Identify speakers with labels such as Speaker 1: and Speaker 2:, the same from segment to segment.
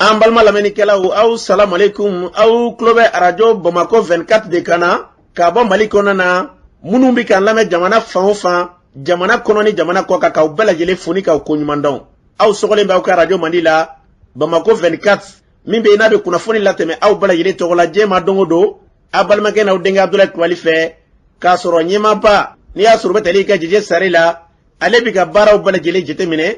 Speaker 1: An balima lamɛnnikɛlaw, aw salamalekun. Aw tulo bɛ Arajo Bamakɔ 24 de kan na ka bɔ Mali kɔnɔna na. Minnu bɛ k'an lamɛn jamana fan o fan, jamana kɔnɔ ni jamana kɔ kan, k'aw bɛɛ lajɛlen fo ni k'aw koɲuman dɔn. Aw sɔgɔlen bɛ aw ka arajo mandi la, Bamakɔ 24, min bɛ yen n'a bɛ kunnafoni latɛmɛ aw bɛɛ lajɛlen tɔgɔ la diɲɛ ma don o don, aw balimakɛ n'aw denkɛ Abudulayi Kulubali fɛ, k'a sɔrɔ ɲɛmaaba n'i y'a sɔrɔ u bɛ tali kɛ Jeje Sare la, ale bɛ ka baaraw bɛɛ lajɛlen jateminɛ,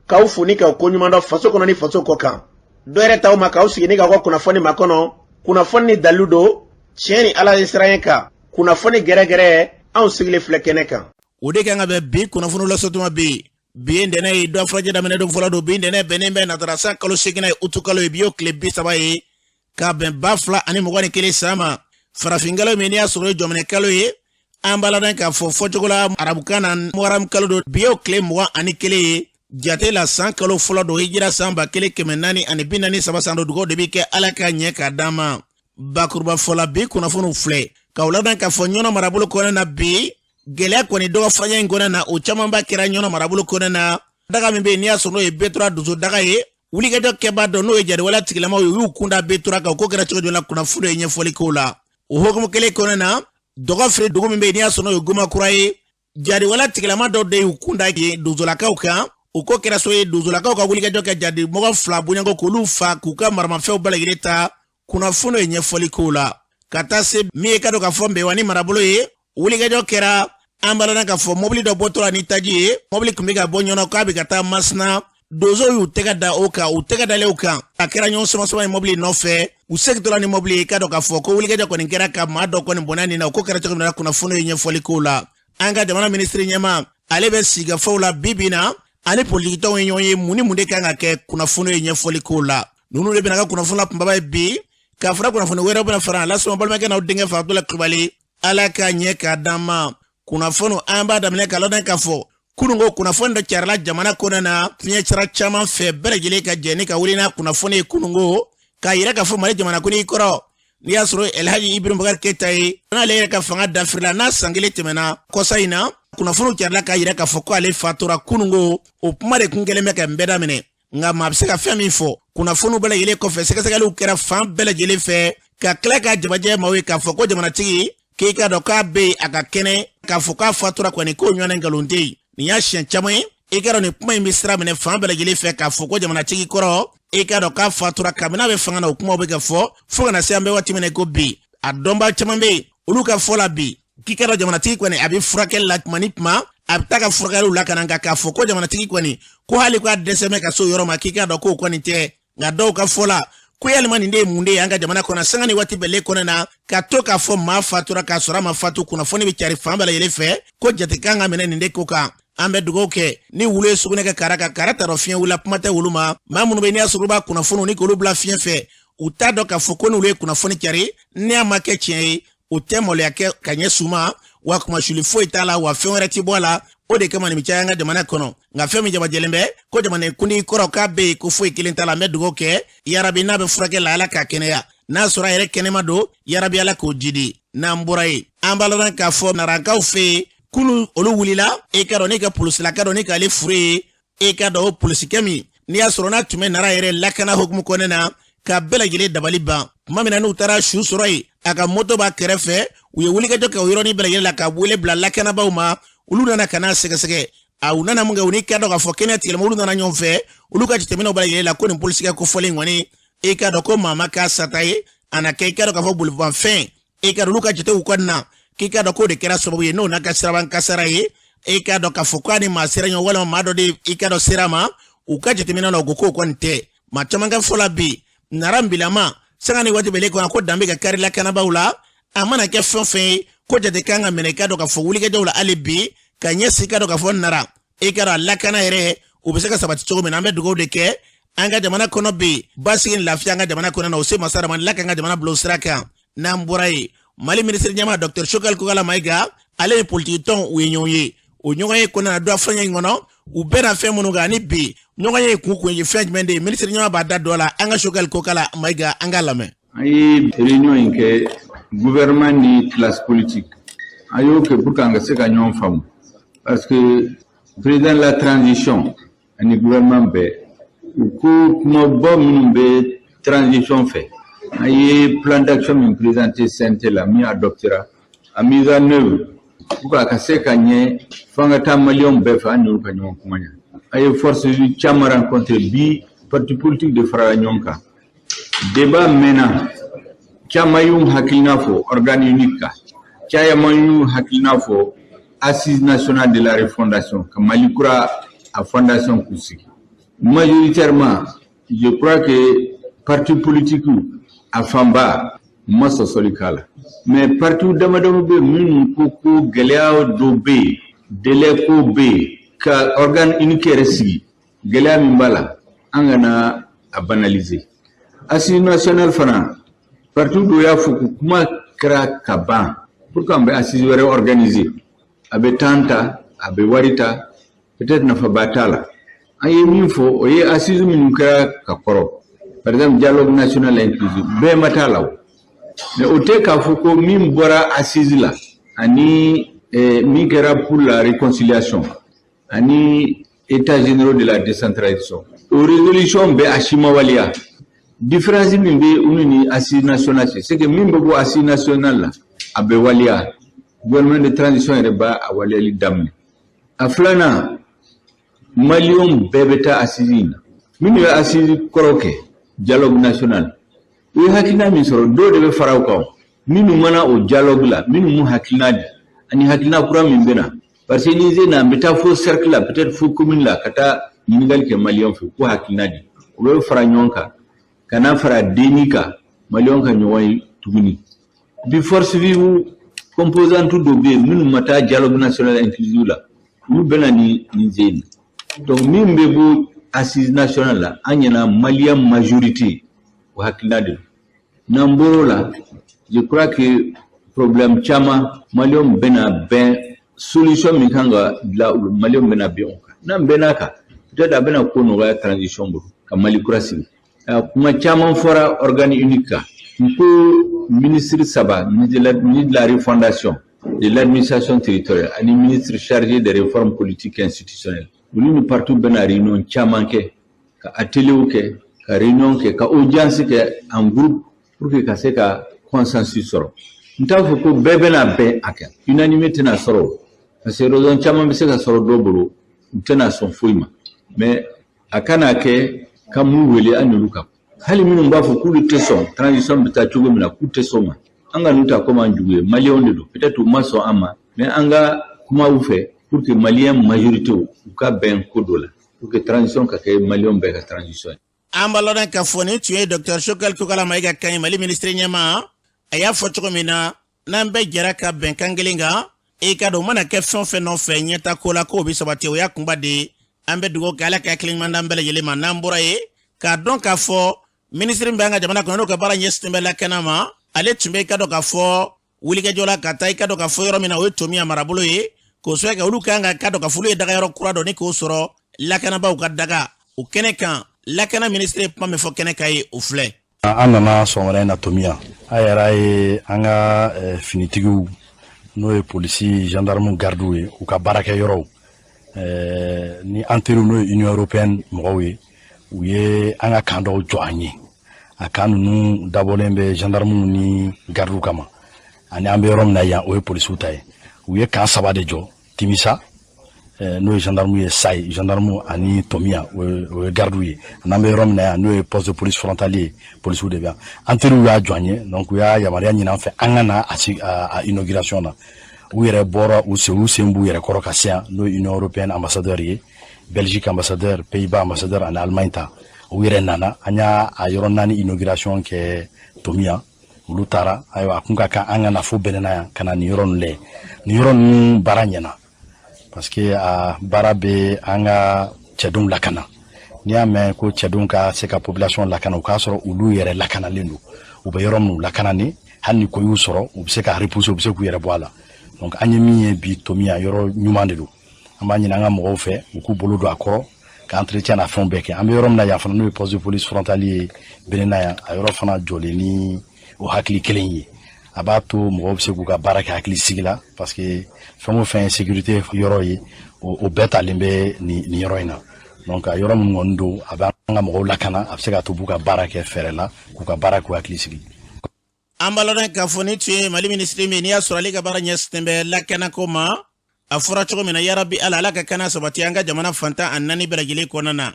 Speaker 1: k'aw fo ni k'aw koɲuman dɔn faso kɔnɔ ni faso kɔ kan. Dɔ yɛrɛ t'aw ma k'aw sigi ni k'aw ka kunnafoni makɔnɔ, kunnafoni ni dalilu don, tiɲɛ ni Ala ye siran kan, kunnafoni gɛrɛgɛrɛ, anw sigilen filɛ kɛnɛ kan.
Speaker 2: O de kan ka bɛn bi kunnafoni lasɔtuma bi. Bi ye ntɛnɛn ye, dɔ furajɛ daminɛ don fɔlɔ don. Bi ntɛnɛn bɛnnen bɛ natara san kalo seginna ye, utu kalo ye, bi y'o tile 30 ye, ka bɛn 2021 san ma, farafinkalo min n'i y'a sɔrɔ ye jɔminɛ kalo ye. An b'a ladɔn k'a fɔ fɔcogo la arabukan na, muharam kalo don. Bi y'o tile 21 ye jate la, san kalo fɔlɔ don, hijira san 1443 san don. Dugawu de bɛ kɛ Ala ka ɲɛ k'a d'an ma. Bakuruba fɔla, bi kunnafoniw filɛ k'aw ladɔn k'a fɔ Ɲɔnɔ marabolo kɔnɔna na bi, gɛlɛya kɔni dɔgɔ furancɛ in kɔnɔna na, o camanba kɛra Ɲɔnɔ marabolo kɔnɔna na. Daga min bɛ yen n'i y'a sɔrɔ n'o ye B3 donso daga ye, wulikajɔ kɛbaa dɔ n'o ye jariwale tigilamaw ye, u y'u kun da B3 kan. O ko kɛra cogo jumɛn na? Kunnafoni ye ɲɛfɔli k'o la. O hukumu kelen kɔnɔna na, Dɔgɔfiri dugu min bɛ yen n'i y'a sɔrɔ n'o ye Gomakura ye, jariwale tigilama dɔw de y'u kun da yen donsolakaw kan. O ko kɛra so ye, donsolakaw ka wulikajɔ kɛ jadi mɔgɔ fila bonyanko k'olu fa, k'u ka maramafɛnw bɛɛ lajɛlen ta. Kunnafoni ye ɲɛfɔli k'o la. Ka taa se min ye ka dɔn k'a fɔ Nbɛwani marabolo ye, wulikajɔ kɛra. An b'a ladɔn k'a fɔ mobili dɔ bɔtɔla ni taji ye, mobili tun bɛ ka bɔ Ɲɔnɔ k'a bɛ ka taa Masina, donsow y'u tɛgɛ da o kan. U tɛgɛ dalen o kan, a kɛra ɲɔgɔn sama-sama ye mobili nɔfɛ. U segintɔla ni mobili ye, k'a dɔn k'a fɔ ko wulikajɔ kɔni kɛra ka maa dɔ kɔni bɔnɛ nin na. O ko kɛra cogo min na, kunnafoni ye ɲɛfɔli k'o la. An ka jamana minisiri ɲɛmaa, ale bɛ sigikafɔw la bi bi na, ani politikitɔnw ye ɲɔgɔn ye. Mun ni mun de kan ka kɛ? Kunnafoni ye ɲɛfɔli k'o la. Ninnu de bɛna ka kunnafoni la kunbaba ye bi, ka fara kunnafoni wɛrɛw bɛna fara a lasɔrɔ balimakɛ n'aw denkɛ fɛ, Abudulayi Kulubali. Ala ka ɲɛ k'a d'an ma. Kunnafoni, an b'a daminɛ k'a ladɔn k'a fɔ kununko kunnafoni dɔ carila jamana kɔnɔ na fiɲɛ sira caman fɛ, bɛɛ lajɛlen ka jɛ ni ka wuli n'a kunnafoni ye kununko, k'a yira k'a fɔ Mali jamanakuntigi kɔrɔ n'i y'a sɔrɔ Elhaji Ibrahim Bubakari Keyita ye, n'ale yɛrɛ ka fanga dafirila n'a san kelen tɛmɛna kɔsa in na, kunnafoniw carila k'a yira k'a fɔ ko ale fatura kununko. O kuma de kun kɛlen bɛ ka n bɛɛ daminɛ, nka maa bɛ se ka fɛn min fɔ, kunnafoniw bɛɛ lajɛlen kɔfɛ, sɛgɛsɛgɛliw kɛra fan bɛɛ lajɛlen fɛ, ka tila k'a jabajɛ maaw ye k'a fɔ ko jamanatigi k'i k'a dɔn k'a bɛ yen, a ka kɛnɛ, k'a fɔ k'a fatura kɔni, k'o ɲɔgɔnna nkalon tɛ yen. Nin y'a siɲɛ caman ye i k'a dɔn nin kuma in bɛ sira minɛ fan bɛɛ lajɛlen fɛ, k'a fɔ ko jamanatigi kɔrɔ i k'a dɔn k'a fatura. Kabini a bɛ fanga na, o kumaw bɛ ka fɔ fo ka na se an bɛ waati min na ko bi. A dɔnbaa caman bɛ yen, olu ka fɔ la bi, k'i k'a dɔn jamanatigi kɔni a bɛ furakɛli la tuma ni tuma, a bɛ taa ka furakɛliw la ka na, nka k'a fɔ ko jamanatigi kɔni ko hali k'a dɛsɛ bɛ ka se o yɔrɔ ma, k'i k'a dɔn k'o kɔni tɛ. Nka dɔw ka fɔ la ko yalima nin de ye mun de ye an ka jamana kɔnɔ, sanga ni waati bɛɛ kɔnɔ na, ka to k'a fɔ maa fatura k'a sɔrɔ a ma fatu? Kunnafoni bɛ cari fan bɛɛ lajɛlen fɛ ko jate kan ka minɛ nin de ko kan. An bɛ dugawu kɛ, ni wulu ye sugunɛ kɛ kara kan, kara t'a dɔn fiɲɛ wulila, kuma tɛ wulu ma. Maa minnu bɛ n'i y'a sɔrɔ u b'a kunnafoniw ni k'olu bila fiɲɛ fɛ, u t'a dɔn k'a fɔ ko n'olu ye kunnafoni cari, ni a ma kɛ tiɲɛ ye, o tɛ maloya kɛ ka ɲɛ ma, wa kumasuli foyi t'a la, wa fɛn wɛrɛ ti bɔ a la. O de kama nin bɛ caya an ka jamana kɔnɔ. Nka fɛn min jabajɛlen bɛ ko jamanakuntigi kɔrɔ k'a bɛ yen, ko foyi kelen t'a la. An bɛ dugawu kɛ, yarabi, n'a bɛ furakɛ la, Ala k'a kɛnɛya. N'a sɔrɔ a yɛrɛ kɛnɛma don, yarabi, Ala k'o jidi. N'an bɔra yen, an b'a lɔn k'a fɔ Narankaw fɛ yen kunu, olu wulila e ka dɔn ne ka polisilaka dɔn ne k'ale furu ye. E ka dɔn o polisikɛ min n'i y'a sɔrɔ n'a tun bɛ Nara yɛrɛ lakana hukumu kɔnɔna na, ka bɛɛ lajɛlen dabali ban tuma min na n'u taara su sɔrɔ yen, a ka moto b'a kɛrɛfɛ. U ye wulikajɔ kɛ o yɔrɔnin bɛɛ lajɛlen la ka wele bila lakanabaaw ma. Olu nana ka n'a sɛgɛsɛgɛ. A u nana mun kɛ? U ni ka dɔn k'a fɔ kɛnɛya tigilamɔgɔw, olu nana ɲɔgɔn fɛ. Olu ka jateminɛw bɛɛ lajɛlen la ko nin polisikɛ kofɔlen kɔni, e ka dɔn ko maa ma k'a sata ye, a na kɛ i ka dɔn k'a fɔ bolifɛn, e ka dɔn olu ka jatew kɔni na k'i ka dɔn k'o de kɛra sababu ye n'o n'a ka siraban kasara ye. E k'a dɔn k'a fɔ k'a ni maa sera ɲɔgɔn walima maa dɔ de i ka dɔn sera ma, u ka jateminɛ na, u ko k'o kɔni tɛ. Maa caman ka fɔ la bi, Nara bilama sanga ni waati bɛɛ kɔnɔ ko danbe ka kari lakanabaaw la, a mana kɛ fɛn o fɛn ye, ko jate kan ka minɛ i ka dɔn k'a fɔ wulikajɔw la hali bi ka ɲɛsin i ka dɔn k'a fɔ Nara, i ka dɔn a lakana yɛrɛ u bɛ se ka sabati cogo min na. An bɛ dugawu de kɛ an ka jamana kɔnɔ bi, basigi ni lafiya an ka jamana kɔnɔ na, o se masa ramani la k'an ka jamana bila o sira kan. N'an bɔra yen, Mali minisiri ɲɛmaa Dr Choguel Kokalla Maïga, ale ni politiki tɔnw u ye ɲɔgɔn ye. O ɲɔgɔn ye kɔnɔna na, dɔ fɛn in kɔnɔ, u bɛnna fɛn minnu kan ani bi ɲɔgɔn ye kun kun ye fɛn jumɛn de ye, minisiri ɲɛmaa b'a da dɔ la. An ka Choguel Kokalla Maïga, an k'a lamɛn.
Speaker 3: An ye réunion in kɛ, gouvernement ni classe politique, an y'o kɛ pour que an ka se ka ɲɔgɔn faamu, parce que président de la transition ani gouvernement bɛɛ U ko kumaba minnu bɛ transition fɛ, an ye plan d'action min présenté CNT la, min adoptera, a mise en œuvre pour que a ka se ka ɲɛ, f'an ka taa Maliyɛnw bɛɛ fɛ, an n'olu ka ɲɔgɔn kuma ɲɛ. An ye force caman rencontré bi, parti politique de farala ɲɔgɔn kan. Débat mɛnna, caman y'u hakilina fɔ organe unique kan, caman y'u hakilina fɔ Assise nationale de la refondation, ka Mali kura a fondation k'u sigi. Majoritairement, je crois que parti politique a fanba ma sɔsɔli k'a la, mais parti damadama bɛ minnu ko ko gɛlɛya dɔw bɛ yen, délai ko bɛ yen, ka organe unique yɛrɛ sigi, gɛlɛya min b'a la, an kana a banaliser. Assise nationale fana, parti dɔw y'a fɔ ko kuma kɛra ka ban, pour que an bɛ assise wɛrɛ organiser, a bɛ temps ta, a bɛ wari ta, peut-être nafaba t'a la. An ye min fɔ, o ye assise minnu kɛra ka kɔrɔ, par exemple dialogue national inclusif, bɛɛ ma t'a la o. Mais o tɛ k'a fɔ ko min bɔra assise la ani min kɛra pour la réconciliation ani état généraux de la décentralisation, o résolution bɛɛ a si ma waleya. Différence min bɛ olu ni assise nationale cɛ, c'est que min bɛ bɔ assise nationale la, a bɛ waleya, gouvernement de transition yɛrɛ b'a a waleyali daminɛ. A filanan, Maliyɛnw bɛɛ bɛ taa assise in na. Minnu ye assise kɔrɔ kɛ, dialogue national, u ye hakilina min sɔrɔ, dɔw de bɛ fara o kan. Minnu mana o dialogue la, minnu m'u hakilina di ani hakilina kura min bɛ na, parce que ni ze na, an bɛ taa fo cercle la, peut-être fo commune la, ka taa ɲininkali kɛ Maliyɛnw fɛ k'u hakilina di, u bɛ fara ɲɔgɔn kan ka na fara denni kan, Maliyɛnw ka ɲɔgɔn ye tuguni. Bi force vive composante dɔw bɛ yen minnu ma taa dialogue national inclusif la, olu bɛ na ni nin ze in na. Donc min bɛ bɔ assise nationale la, an ɲɛna Maliyɛn majorité o hakilina de don. N'an bɔr'o la, je crois que problème caman, Maliyɛnw bɛna bɛn solution min kan ka dilan, Maliyɛnw bɛna bɛn o kan. N'an bɛn'a kan, peut-être a bɛna ko nɔgɔya transition bolo ka Mali kura sigi. Kuma caman fɔra organe unique kan. N ko ministre saba, ministre de la refondation, de l'administration territoriale ani ministre chargé des réformes politiques et institutionnelles, olu ni parti bɛna réunion caman kɛ, ka atelier kɛ, ka réunion kɛ, ka audience kɛ en groupe pour que ka se ka consensus sɔrɔ. N t'a fɔ ko bɛɛ bɛna bɛn a kan, unanimité tɛna sɔrɔ, parce que raison caman bɛ se ka sɔrɔ dɔw bolo, u tɛna sɔn foyi ma. Mais a kana kɛ ka mun wele an n'olu kan, hali minnu b'a fɔ k'olu tɛ sɔn transition bɛ taa cogo min na, k'u tɛ sɔn ma, an ka n'u ta komi an jugu ye. Maliyɛnw de don, peut-être u ma sɔn an ma, mais an ka kuma u fɛ pour que Maliyɛn majorité u ka bɛn ko dɔ la, pour que transition ka kɛ Maliyɛnw bɛɛ ka transition ye.
Speaker 2: An b'a lɔn k'a fɔ nin tun ye Dr Choguel Kokalla Maïga kan ye, Mali minisiri ɲɛmaa. A y'a fɔ cogo min na, n'an bɛɛ jɛra ka bɛnkan kelen kan, i ka dɔn o mana kɛ fɛn o fɛn nɔfɛ ɲɛta ko la, k'o bɛ sabati. O y'a kunba de ye. An bɛ dugawu kɛ, Ala ka hakili ɲuman d'an bɛɛ lajɛlen ma. N'an bɔra yen, k'a dɔn k'a fɔ minisiri min bɛ an ka jamana kɔnɔ, n'o ka baara ɲɛsinnen bɛ lakana ma, ale tun bɛ i ka dɔn k'a fɔ wulikajɔ la ka taa i ka dɔn k'a fɔ yɔrɔ min na, o ye Tomiya marabolo ye, k'o sababu kɛ olu kan ka dɔn k'a fɔ olu ye dagayɔrɔ kura dɔ ni k'o sɔrɔ, lakanabaaw ka daga o kɛnɛ kan. Lakana minisiri ye kuma min fɔ kɛnɛ kan ye, o filɛ.
Speaker 4: An nana sɔgɔmada in na Tomiya. A yɛrɛ ye an ka finitigiw, n'o ye polisi, gendarme, gardiw ye, u ka baarakɛ yɔrɔw ni an teriw, n'o ye Union européenne mɔgɔw ye, u ye an ka camp dɔw jɔ an ye. A camp ninnu dabɔlen bɛ gendarmew ni gardiw kama, ani an bɛ yɔrɔ min na yan, o ye polisiw ta ye. U ye camp saba de jɔ: Timisa, n'o ye gendarme ye, Sayi gendarme, ani Tomiya, o ye gardiw ye, ani an bɛ yɔrɔ min na yan, n'o ye poste de police frontalier ye, polisiw de bɛ yan. An teriw y'a jɔ an ye, donc u y'a yamaruya ɲini an fɛ an ka na a inauguration na. U yɛrɛ bɔra, u sen b'u yɛrɛ kɔrɔ ka se yan, n'o ye Union européenne ambassadeur ye, Belgique ambassadeur, Pays-Bas ambassadeur ani Allemagne ta. U yɛrɛ nana, an y'a a yɔrɔ naani inauguration kɛ Tomiya. Olu taara. Ayiwa, a kun ka kan an ka na fo Bɛnɛna yan ka na nin yɔrɔ ninnu lajɛ. Nin yɔrɔ ninnu baara ɲɛna, parce que a baara bɛ an ka cɛdenw lakana. N'i y'a mɛn ko cɛdenw ka se ka population lakana, o k'a sɔrɔ olu yɛrɛ lakanalen don, u bɛ yɔrɔ minnu lakananen, hali ni ko y'u sɔrɔ, u bɛ se ka repousser, u bɛ se k'u yɛrɛ bɔ a la. Donc an ye min ye bi Tomiya, yɔrɔ ɲuman de don. An b'a ɲini an ka mɔgɔw fɛ, u k'u bolo don a kɔrɔ ka entretien n'a fɛnw bɛɛ kɛ. An bɛ yɔrɔ min na yan fana, n'o ye poste de police frontalier ye Benena yan, a yɔrɔ fana jɔlen ni o hakili kelen ye, a b'a to mɔgɔw bɛ se k'u ka baara kɛ hakili sigi la, parce que fɛn o fɛn ye sécurité yɔrɔ ye, o bɛɛ talen bɛ nin yɔrɔ in na. Donc a yɔrɔ min kɔni don, a bɛ an ka mɔgɔw lakana, a bɛ se k'a to b'u ka baara kɛ fɛɛrɛ la, k'u ka baara k'u hakili sigi.
Speaker 2: An b'a lɔn k'a fɔ nin tun ye Mali minisiri min, n'i y'a sɔrɔ ale ka baara ɲɛsinnen bɛ lakanako ma. A fɔra cogo min na, yarabi Ala, Ala ka kana sabati an ka jamana fan 14 bɛɛ lajɛlen kɔnɔna na.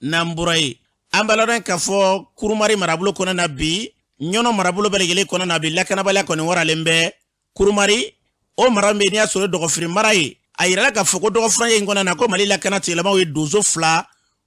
Speaker 2: N'an bɔra yen, an b'a lɔn k'a fɔ Kurumari marabolo kɔnɔna na bi, Ɲɔnɔ marabolo bɛɛ lajɛlen kɔnɔna na bi, lakanabaliya kɔni waralen bɛ Kurumari. O mara min, n'i y'a sɔrɔ dɔgɔfiri mara ye, a yirala k'a fɔ ko dɔgɔfurancɛ in kɔnɔna na, ko Mali lakana tigilamaw ye donso 2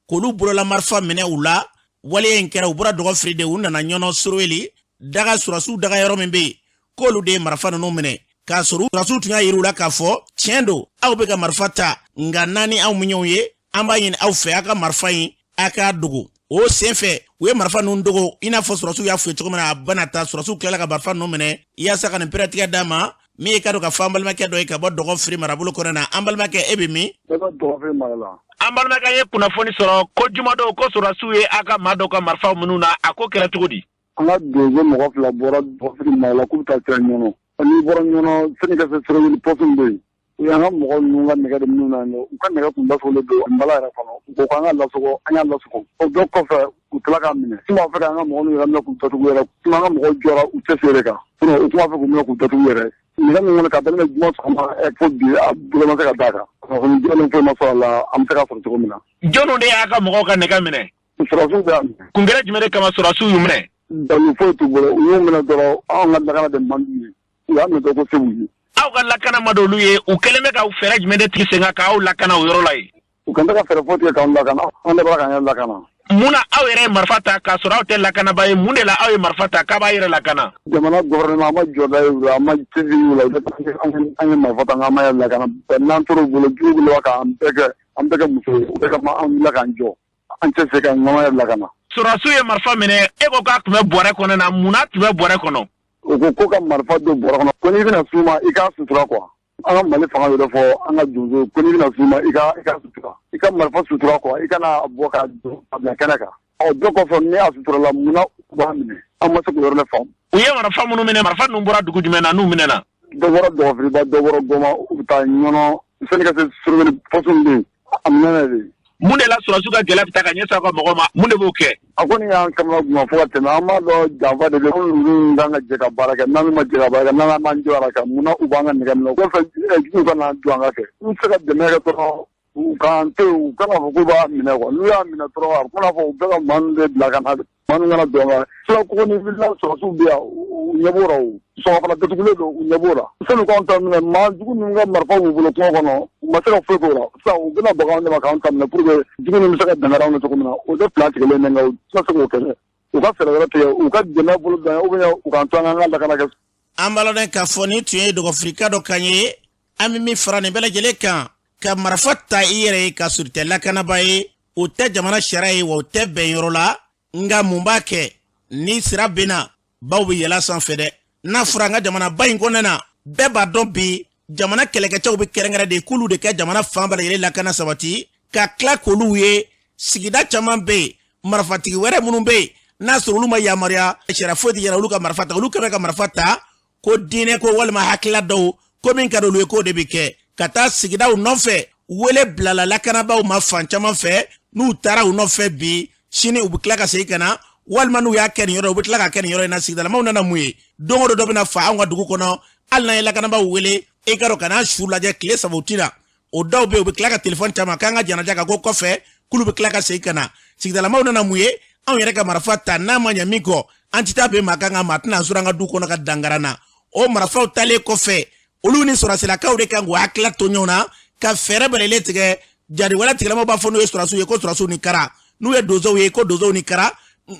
Speaker 2: k'olu bolola marifa minɛ u la. Waleya in kɛra, u bɔra Dɔgɔfiri de, u nana Ɲɔnɔ Soroweli daga, surasiw daga yɔrɔ min bɛ yen, k'olu de ye marifa ninnu minɛ, k'a sɔrɔ surasiw tun y'a yira u la k'a fɔ tiɲɛ don, aw bɛ ka marifa ta, nka naani aw miɲɛw ye, an b'a ɲini aw fɛ, aw ka marifa in, a k'a dogo. O senfɛ, u ye marifa ninnu dogo i n'a fɔ surasiw y'a fɔ cogo min na. A bɛna ta, surasiw tilala ka marifa ninnu minɛ yaasa ka nin pɛrɛtigɛ d'a ma. Min ye ka dɔn ka fɔ an balimakɛ dɔ ye ka bɔ Dɔgɔfiri marabolo kɔnɔ na. An balimakɛ, e bɛ min?
Speaker 5: Ne bɛ Dɔgɔfiri mara la.
Speaker 1: An balimakɛ ye kunnafoni sɔrɔ ko jumadon, ko sɔrɔdasiw ye a ka maa dɔw ka marifaw minnu na. A ko kɛra cogo di?
Speaker 5: An ka donso mɔgɔ 2 bɔra Dɔgɔfiri mara la k'u bɛ taa sira Ɲɔnɔ. N'i bɔra Ɲɔnɔ, sani ka se Sɛrɛwuli poste bɛ yen, u y'an ka mɔgɔ ninnu ka nɛgɛ de minnu na, u ka nɛgɛ kun lasogolen don nbala yɛrɛ kɔnɔ. U ko k'an ka lasɔgɔ, an y'a lasɔgɔ. O dɔ kɔfɛ, u tila k'a minɛ. Tun b'a fɛ k'an ka mɔgɔ ninnu yɛrɛ minɛ k'u datugu yɛrɛ. Tun an ka mɔgɔw jɔra u cɛsiri de kan, sinon u tun b'a fɛ k'u minɛ k'u datugu yɛrɛ. Nɛgɛ min kɔni ka daminɛ juma sɔgɔma fo bi, a bolo ma se ka d'a kan. Kunnafoni jɛlen foyi ma sɔrɔ a la, an bɛ se ka sɔrɔ cogo min na.
Speaker 1: Jɔnniw de y'a ka mɔgɔw ka nɛgɛ minɛ?
Speaker 5: Sɔrɔdasiw de y'a minɛ.
Speaker 1: Kun kɛra jumɛn de kama sɔrɔdasiw y'u minɛ?
Speaker 5: Dalu foyi t'u bolo. U y'u minɛ dɔrɔn, anw ka lakana de man d'u ye. U y'a minɛ dɔrɔn ko se b'u ye.
Speaker 1: Aw ka lakana ma d'olu ye. U kɛlen bɛ ka fɛɛrɛ jumɛn de tigɛ sen kan k'aw lakana o yɔrɔ la yen?
Speaker 5: U kan tɛ ka fɛɛrɛ foyi tigɛ k'anw lakana, an de bɔra k'an yɛrɛ lakana.
Speaker 1: Mun na aw yɛrɛ ye marifa ta k'a sɔrɔ aw tɛ lakanaba ye? Mun de la aw ye marifa ta k'a b'a yɛrɛ lakana?
Speaker 5: Jamana gouvernement, an ma jɔda ye u la, an ma cɛsiri u la. An ye marifa ta, an ma yɛrɛ lakana. N'an tora u bolo, jugu bolo k'an bɛɛ kɛ, an bɛɛ kɛ muso ye. O de kama an wulila k'an jɔ, an tɛ se ka ɲɔgɔn yɛrɛ lakana.
Speaker 1: Sɔrɔdasiw ye marifa minɛ, e ko k'a tun bɛ bɔrɛ kɔnɔ na. Mun n'a tun bɛ bɔrɛ kɔnɔ?
Speaker 5: U ko ko ka marifa don bɔrɛ kɔnɔ, ko n'i bɛna s'u ma, i k'a sutura quoi. An ka Mali fanga yɛrɛ fɔ an ka donso ko n'i bɛna s'u ma, i ka sutura, i ka marifa sutura quoi, i kana bɔ ka don a bila kɛnɛ kan. Ɔ, dɔ kɔfɛ, ni a suturala, munna u b'a minɛ? An ma se k'o yɔrɔ de faamu.
Speaker 1: U ye marifa minnu minɛ, marifa ninnu bɔra dugu jumɛn na n'u minɛna?
Speaker 5: Dɔ bɔra Dɔgɔfiriba, dɔ bɔra Goma. U bɛ taa Ɲɔnɔ sani ka se Surubeli poste min bɛ yen, a minɛna de.
Speaker 1: Mun de la sɔrɔdasiw ka gɛlɛya bɛ taa ka ɲɛsin aw ka mɔgɔw ma? Mun de b'o kɛ?
Speaker 5: A kɔni y'an kamana gan fo ka tɛmɛ. An b'a dɔn janfa de bɛ anw ninnu kan ka jɛ ka baara kɛ. N'an ma jɛ ka baara kɛ, n'an m'an jɔ a la kan, munna u b'an ka nɛgɛ minɛ? O kɔfɛ, juguw ka na don an ka kɛ, u tɛ se ka dɛmɛ kɛ dɔrɔn, u k'an to yen, u kana fɔ k'u b'a minɛ quoi. N'u y'a minɛ dɔrɔn, a bɛ komi n'a fɔ u bɛ ka maa ninnu de bila ka na, maa ninnu kana don an kan. Fula ko ni wulila, sɔrɔdasiw bɛ yan, u ɲɛ b'o la. O sɔgɔfala datugulen don, u ɲɛ b'o la. Sani k'anw ta minɛ, maa jugu ninnu ka marifaw b'u bolo kungo kɔnɔ, u ma se ka foyi k'o la. Sisan u bɛna baga anw de ma k'anw ta minɛ pour que jugu ninnu bɛ se ka dankari anw na cogo min na. O de plan tigɛlen bɛ, nka u tɛna se k'o kɛ dɛ. U ka fɛɛrɛ wɛrɛ tigɛ, u ka dɛmɛ bolo dan, ou bien u k'an to an ka lakana kɛ.
Speaker 2: An b'a lɔn k'a fɔ nin tun ye dɔgɔfirika dɔ kan ye. An bɛ min fara nin bɛɛ lajɛlen kan, ka marifa ta i yɛrɛ ye ka sɔrɔ i tɛ lakanaba ye, o tɛ jamana sariya ye, wa o tɛ bɛn yɔrɔ la. Nka mun b'a kɛ ni sira benna, baw bɛ yɛlɛ sanfɛ dɛ. N'a fɔra an ka jamanaba in kɔnɔna na, bɛɛ b'a dɔn bi, jamana kɛlɛkɛcɛw bɛ kɛrɛnkɛrɛn de k'olu de kɛ jamana fan bɛɛ lajɛlen lakana sabati, ka tila k'olu ye sigida caman bɛ yen, marifatigi wɛrɛ minnu bɛ yen, n'a sɔrɔ olu ma yamaruya, sariya foyi tɛ yɛrɛ olu ka marifa ta. Olu kɛmɛ ka marifa ta ko diinɛ ko walima hakilila dɔw ko min ka di olu ye, k'o de bɛ kɛ ka taa sigidaw nɔfɛ. Wele bilala lakanabaaw ma fan caman fɛ. N'u taara u nɔfɛ bi, sini u bɛ tila ka segin ka na, walima n'u y'a kɛ nin yɔrɔ, u bɛ tila ka kɛ nin yɔrɔ in na. Sigidalamaw nana mun ye? Don o don dɔ bɛna fa anw ka dugu kɔnɔ. Hali n'an ye lakanabaaw wele, e ka dɔn ka n'a su lajɛ, tile 3 u ti na. O dɔw bɛ yen, u bɛ tila ka telefɔni caman k'an ka janaja kan ko kɔfɛ k'olu bɛ tila ka segin ka na. Sigidalamaw nana mun ye? Anw yɛrɛ ka marifa ta, n'a ma ɲɛ min kɔ, an tɛ taa bɛn maa kan, ka maa tɛna sɔrɔ an ka du kɔnɔ ka dangaran na. O marifaw talen kɔfɛ, olu ni sɔrɔsilakaw de kan k'u hakilila to ɲɔgɔn na ka fɛɛrɛ bɛrɛlen tigɛ. Jariwale tigilamaw b'a fɔ n'u ye sɔrɔsiw ye ko sɔrɔsiw ni kara, n'u ye donsow ye ko donsow ni kara.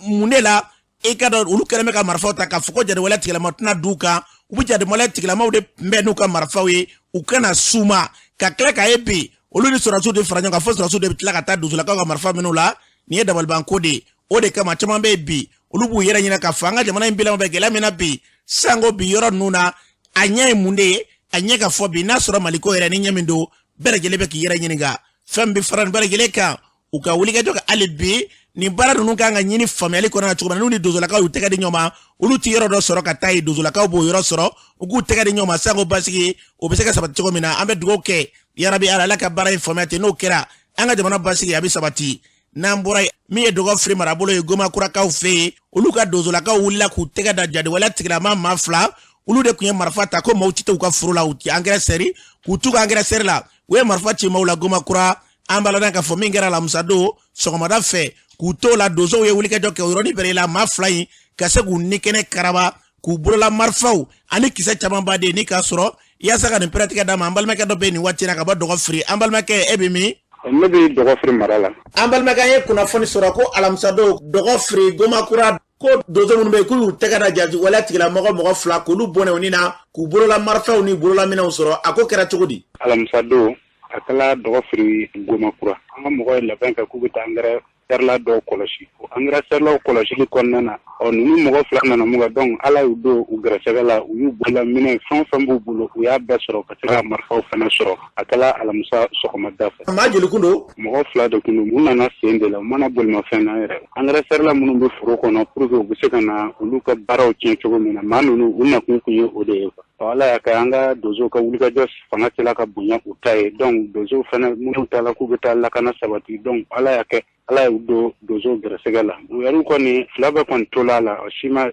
Speaker 2: Mun de la i ka dɔn olu kɛlen bɛ ka marifaw ta k'a fɔ ko jariwale tigilama tɛna d'u kan? U bɛ jariwale tigilamaw de kunbɛn n'u ka marifaw ye, u kana s'u ma, ka tila k'a ye bi, olu ni sɔrɔsiw de fara ɲɔgɔn kan, fo sɔrɔsiw de bɛ tila ka taa donsolakaw ka marifa minnu la. Nin ye dabalibanko de ye. O de kama caman bɛ yen bi, olu b'u yɛrɛ ɲini k'a fɔ an ka jamana in bilama bɛ gɛlɛya min na bi, sanko bi yɔrɔ ninnu na, a ɲɛ ye mun de ye? A ɲɛ ka fɔ bi, n'a sɔrɔ Maliko yɛrɛ ni ɲɛ min don, bɛɛ lajɛlen bɛ k'i yɛrɛ ɲininka. Fɛn bɛ fara nin bɛɛ lajɛlen kan, u ka wulikajɔ kɛ hali bi. Nin baara ninnu kan ka ɲini faamuyali kɔnɔna na cogo min na, n'u ni donsolakaw y'u tɛgɛ di ɲɔgɔn ma, olu ti yɔrɔ dɔ sɔrɔ ka taa yen, donsolakaw b'o yɔrɔ sɔrɔ, u k'u tɛgɛ di ɲɔgɔn ma, sanko basigi o bɛ se ka sabati cogo min na. An bɛ dugawu kɛ, yarabi Ala, Ala ka baara in faamuya ten. N'o kɛra, An ka jamana basigi a bɛ sabati. N'an bɔra yen, min ye Dɔgɔfiri marabolo ye, Gomakurakaw fɛ yen, olu ka donsolakaw wulila k'u tɛgɛ da jadiwaleya tigilama maa fila. Olu de tun ye marifa ta ko maaw ti u ka foro la, u ti angɛrɛ sɛri, k'u t'u ka angɛrɛ sɛri la, u ye marifa ci maaw la Gomakura. An b'a ladɔn k'a fɔ min kɛra alamisa don sɔgɔmada fɛ, k'u t'o la, donsow ye wulikajɔ kɛ o yɔrɔnin bɛɛ la, maa fila in ka se k'u ni kɛnɛ karaba, k'u bolola marifaw ani kisɛ camanba de ni k'a sɔrɔ. Yaasa ka nin pɛrɛtigɛ d'a ma, an balimakɛ dɔ bɛ nin waati na ka bɔ Dɔgɔfiri. An balimakɛ, e bɛ min?
Speaker 6: Ne bɛ Dɔgɔfiri mara la.
Speaker 2: An balimakɛ, an ye kunnafoni sɔrɔ ko alamisa don Dɔgɔfiri Gomakura, ko donso minnu bɛ yen, k'u y'u tɛgɛ da jatigiwaleya tigilamɔgɔ mɔgɔ fila, k'olu bɔnɛ u ni na, k'u bolola marifaw ni bololaminɛnw sɔrɔ. A ko kɛra cogo di?
Speaker 6: Alamisa don, a kɛla Dɔgɔfiri Gomakura. An ka mɔgɔ ye labɛn kɛ k'u bɛ taa angɛrɛ sɛrila dɔw kɔlɔsi. Angɛrɛ sɛrilaw kɔlɔsili kɔnɔna na, ɔ ninnu mɔgɔ fila nana mun kɛ? Donc Ala y'u don u gɛrɛsɛgɛ la, u y'u bolola minɛ fɛn o fɛn b'u bolo, u y'a bɛɛ sɔrɔ ka se ka marifaw fana sɔrɔ. A kɛla alamisa sɔgɔmada fɛ.
Speaker 2: Maa joli kun don?
Speaker 6: Mɔgɔ fila de kun don. U nana sen de la, u ma na bolimafɛn na yɛrɛ. Angɛrɛ sɛrila minnu bɛ foro kɔnɔ pour que u bɛ se ka na olu ka baaraw tiɲɛ cogo min na, maa ninnu u nakun kun ye o de ye quoi. Ala y'a kɛ an ka donsow ka wulikajɔ fanga sera ka bonya u ta ye. Donc donsow fana minnu taara k'u bɛ taa lakana sabati, donc Ala y'a kɛ, Ala y'u don donsow gɛrɛsɛgɛ la. U yɛrɛw kɔni fila bɛɛ kɔni tola a la, u si ma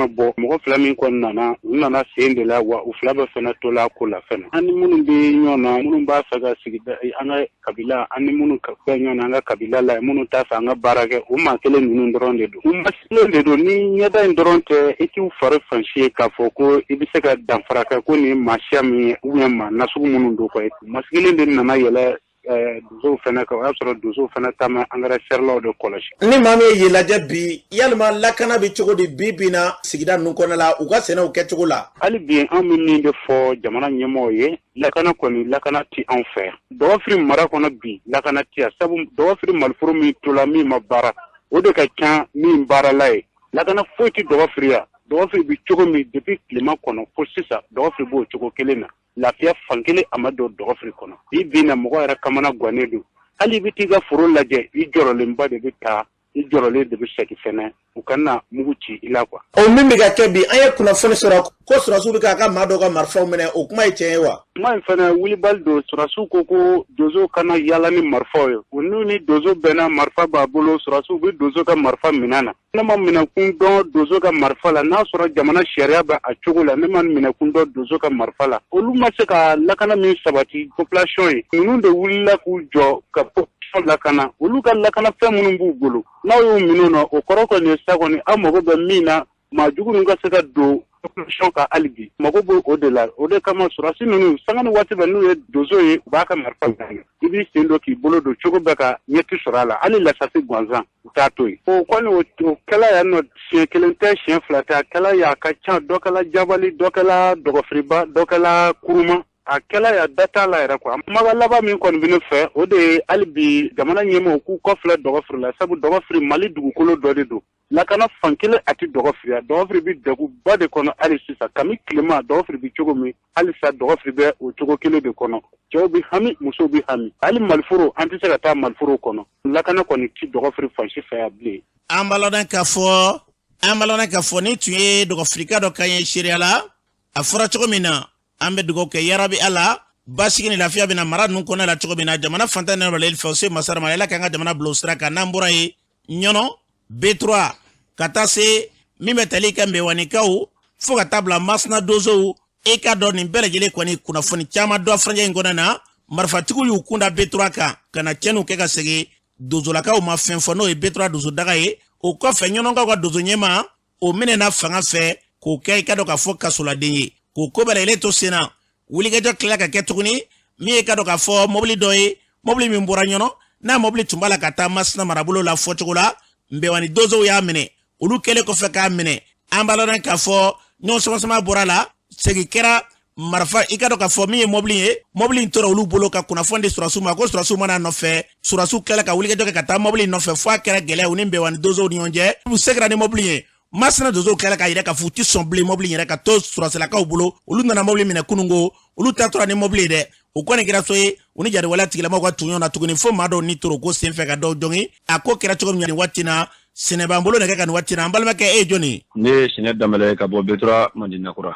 Speaker 6: bɔ. Mɔgɔ fila min kɔni nana, u nana sen de la wa, u fila bɛɛ fana tola a ko la fana. An ni minnu bɛ ɲɔgɔn na, minnu b'a fɛ ka sigida an ka kabila, an ni minnu bɛ ɲɔgɔn na an ka kabila la, minnu t'a fɛ an ka baara kɛ, o maa kelen ninnu dɔrɔn de don. U masigilen de don ni ɲɛda in dɔrɔn tɛ. I t'u fari fan si ye k'a fɔ ko i bɛ se ka danfara kɛ ko nin ye maa siya min ye ou bien maa nasugu minnu don quoi. U masigilen de nana yɛlɛ donsow fana kan. O y'a sɔrɔ donsow fana taama angɛrɛ sɛrilaw de kɔlɔsi.
Speaker 2: Ni maa min ye yen lajɛ bi, yalima lakana bɛ cogo di bi bi na sigida ninnu kɔnɔna la, u ka sɛnɛw kɛcogo la?
Speaker 6: Hali bi, an bɛ min de fɔ jamana ɲɛmɔgɔw ye, lakana kɔni, lakana tɛ anw fɛ yan Dɔgɔfiri mara kɔnɔ bi. Lakana tɛ yan, sabu Dɔgɔfiri maliforo min tola min ma baara, o de ka ca min baarala ye. Lakana foyi tɛ Dɔgɔfiri yan. Dɔgɔfiri bɛ cogo min depuis tilema kɔnɔ fo sisan, Dɔgɔfiri b'o cogo kelen na. Lafiya fankelen a ma don Dɔgɔfiri kɔnɔ. Bi bi na, mɔgɔ yɛrɛ kamana gannen don. Hali i bɛ t'i ka foro lajɛ, i jɔrɔlenba de bɛ taa, i jɔrɔlen de bɛ segin fɛnɛ, u kana mugu ci i la quoi.
Speaker 2: O min bɛ ka kɛ bi, an ye kunnafoni sɔrɔ ko sɔrɔdasiw bɛ k'a ka maa dɔw ka marifaw minɛ. O kuma ye tiɲɛ ye wa?
Speaker 6: Kuma in fɛnɛ wulibali don. Sɔrɔdasiw ko ko donso kana yala ni marifaw ye. U n'u ni donso bɛnna, marifa b'a bolo, sɔrɔdasiw bɛ donso ka marifa minɛ na. Ne ma minɛkun dɔn donso ka marifa la. N'a sɔrɔ jamana sariya bɛ a cogo la, ne ma minɛkun dɔn donso ka marifa la. Olu ma se ka lakana min sabati population ye, ninnu de wulila k'u jɔ ka population lakana. Olu ka lakanafɛn minnu b'u bolo, n'aw y'u minɛ nɔ, o kɔrɔ kɔni ye sa kɔni, aw mago bɛ min na, maa jugu ninnu ka se ka don population kan. Hali bi mago b'o o de la. O de kama sɔrɔdasi ninnu, sanga ni waati bɛɛ, n'u ye donso ye, u b'a ka marifa minɛ. I b'i sen don k'i bolo don cogo bɛɛ ka ɲɛti sɔrɔ a la. Hali lasasi gansan, u t'a to yen. O kɔni, o kɛla yan nɔ siɲɛ kelen tɛ, siɲɛ fila tɛ, a kɛla yan, a ka ca. Dɔ kɛla Jabali, dɔ kɛla Dɔgɔfiriba, dɔ kɛla Kuruma, a kɛla yan, da t'a la yɛrɛ quoi. Kumaba laban min kɔni bɛ ne fɛ, o de ye hali bi jamana ɲɛmɔgɔw k'u kɔfilɛ Dɔgɔfiri la, sabu Dɔgɔfiri Mali dugukolo dɔ de don. Lakana fan kelen a tɛ Dɔgɔfiri yan. Dɔgɔfiri bɛ degunba de kɔnɔ hali sisan. Kami tilema, Dɔgɔfiri bɛ cogo min, halisa Dɔgɔfiri bɛ o cogo kelen de kɔnɔ. Cɛw bɛ hami, musow bɛ hami. Hali maliforo, an tɛ se ka taa maliforo kɔnɔ. Lakana kɔni tɛ Dɔgɔfiri fan si fɛ yan bilen.
Speaker 2: An b'a ladɔn k'a fɔ ni tun ye Dɔgɔfirika dɔ kan ye seereya la. A fɔra cogo min na, an bɛ dugawu kɛ, yarabi Ala, basigi ni lafiya bɛna mara ninnu kɔnɔ la cogo min na. Jamana fantan ni fɛ, o se masara ma, Ala k'an ka jamana bila o sira kan. N'an bɔra yen, Ɲɔnɔ B3 ka taa se min bɛ tali kɛ Nbewanikaw fo ka taa bila Masina donsow, e ka dɔn nin bɛɛ lajɛlen kɔni kunnafoni caman dɔ furancɛ in kɔnɔ na. Marifatigiw y'u kunda B3 kan ka na tiɲɛniw kɛ ka segin. Donsolakaw ma fɛn fɔ, n'o ye B3 donsodaga ye. O kɔfɛ, Ɲɔnɔnkaw ka donso ɲɛmaa, o minɛna fanga fɛ k'o kɛ i ka dɔn k'a fɔ kasoladen ye. K'o ko bɛɛ lajɛlen to sen na, wulikajɔ tila ka kɛ tuguni. Min ye ka dɔn k'a fɔ mobili dɔ ye, mobili min bɔra Ɲɔnɔ, n'a mobili tun b'a la ka taa Masina marabolo la fɔcogo la, Nbɛwani donsow y'a minɛ. Olu kɛlen kɔfɛ k'a minɛ, an b'a lɔn k'a fɔ ɲɔgɔn sama-sama bɔra la, segin kɛra marifa. I ka dɔn k'a fɔ min ye mobili ye, mobili in tora olu bolo ka kunnafoni di sɔrɔdasiw ma ko sɔrɔdasiw mana nɔfɛ. Sɔrɔdasiw tilala ka wulikajɔ kɛ ka taa mobili in nɔfɛ, fo a kɛra gɛlɛya u ni Nbɛwani donsow ni ɲɔgɔn cɛ. U seginna ni mobili ye. Masina donsow tilala k'a yira k'a fɔ u ti sɔn bilen mobili yɛrɛ ka to sɔrɔdasilakaw bolo. Olu nana mobili minɛ kununko, olu ta tora ni mobili ye dɛ. O kɔni kɛra so ye u ni jariwaleya tigilamaw ka tun ɲɔgɔn na tuguni, fo maa dɔw ni toro ko senfɛ ka dɔw jɔngin. A ko kɛra cogo min na nin waati na, Sɛnɛ b'an bolo nɛgɛ kan nin waati na. An balimakɛ, e ye jɔni ye?
Speaker 7: Ne ye Sinɛ Danbɛlɛ ye ka bɔ B3 Madinakura.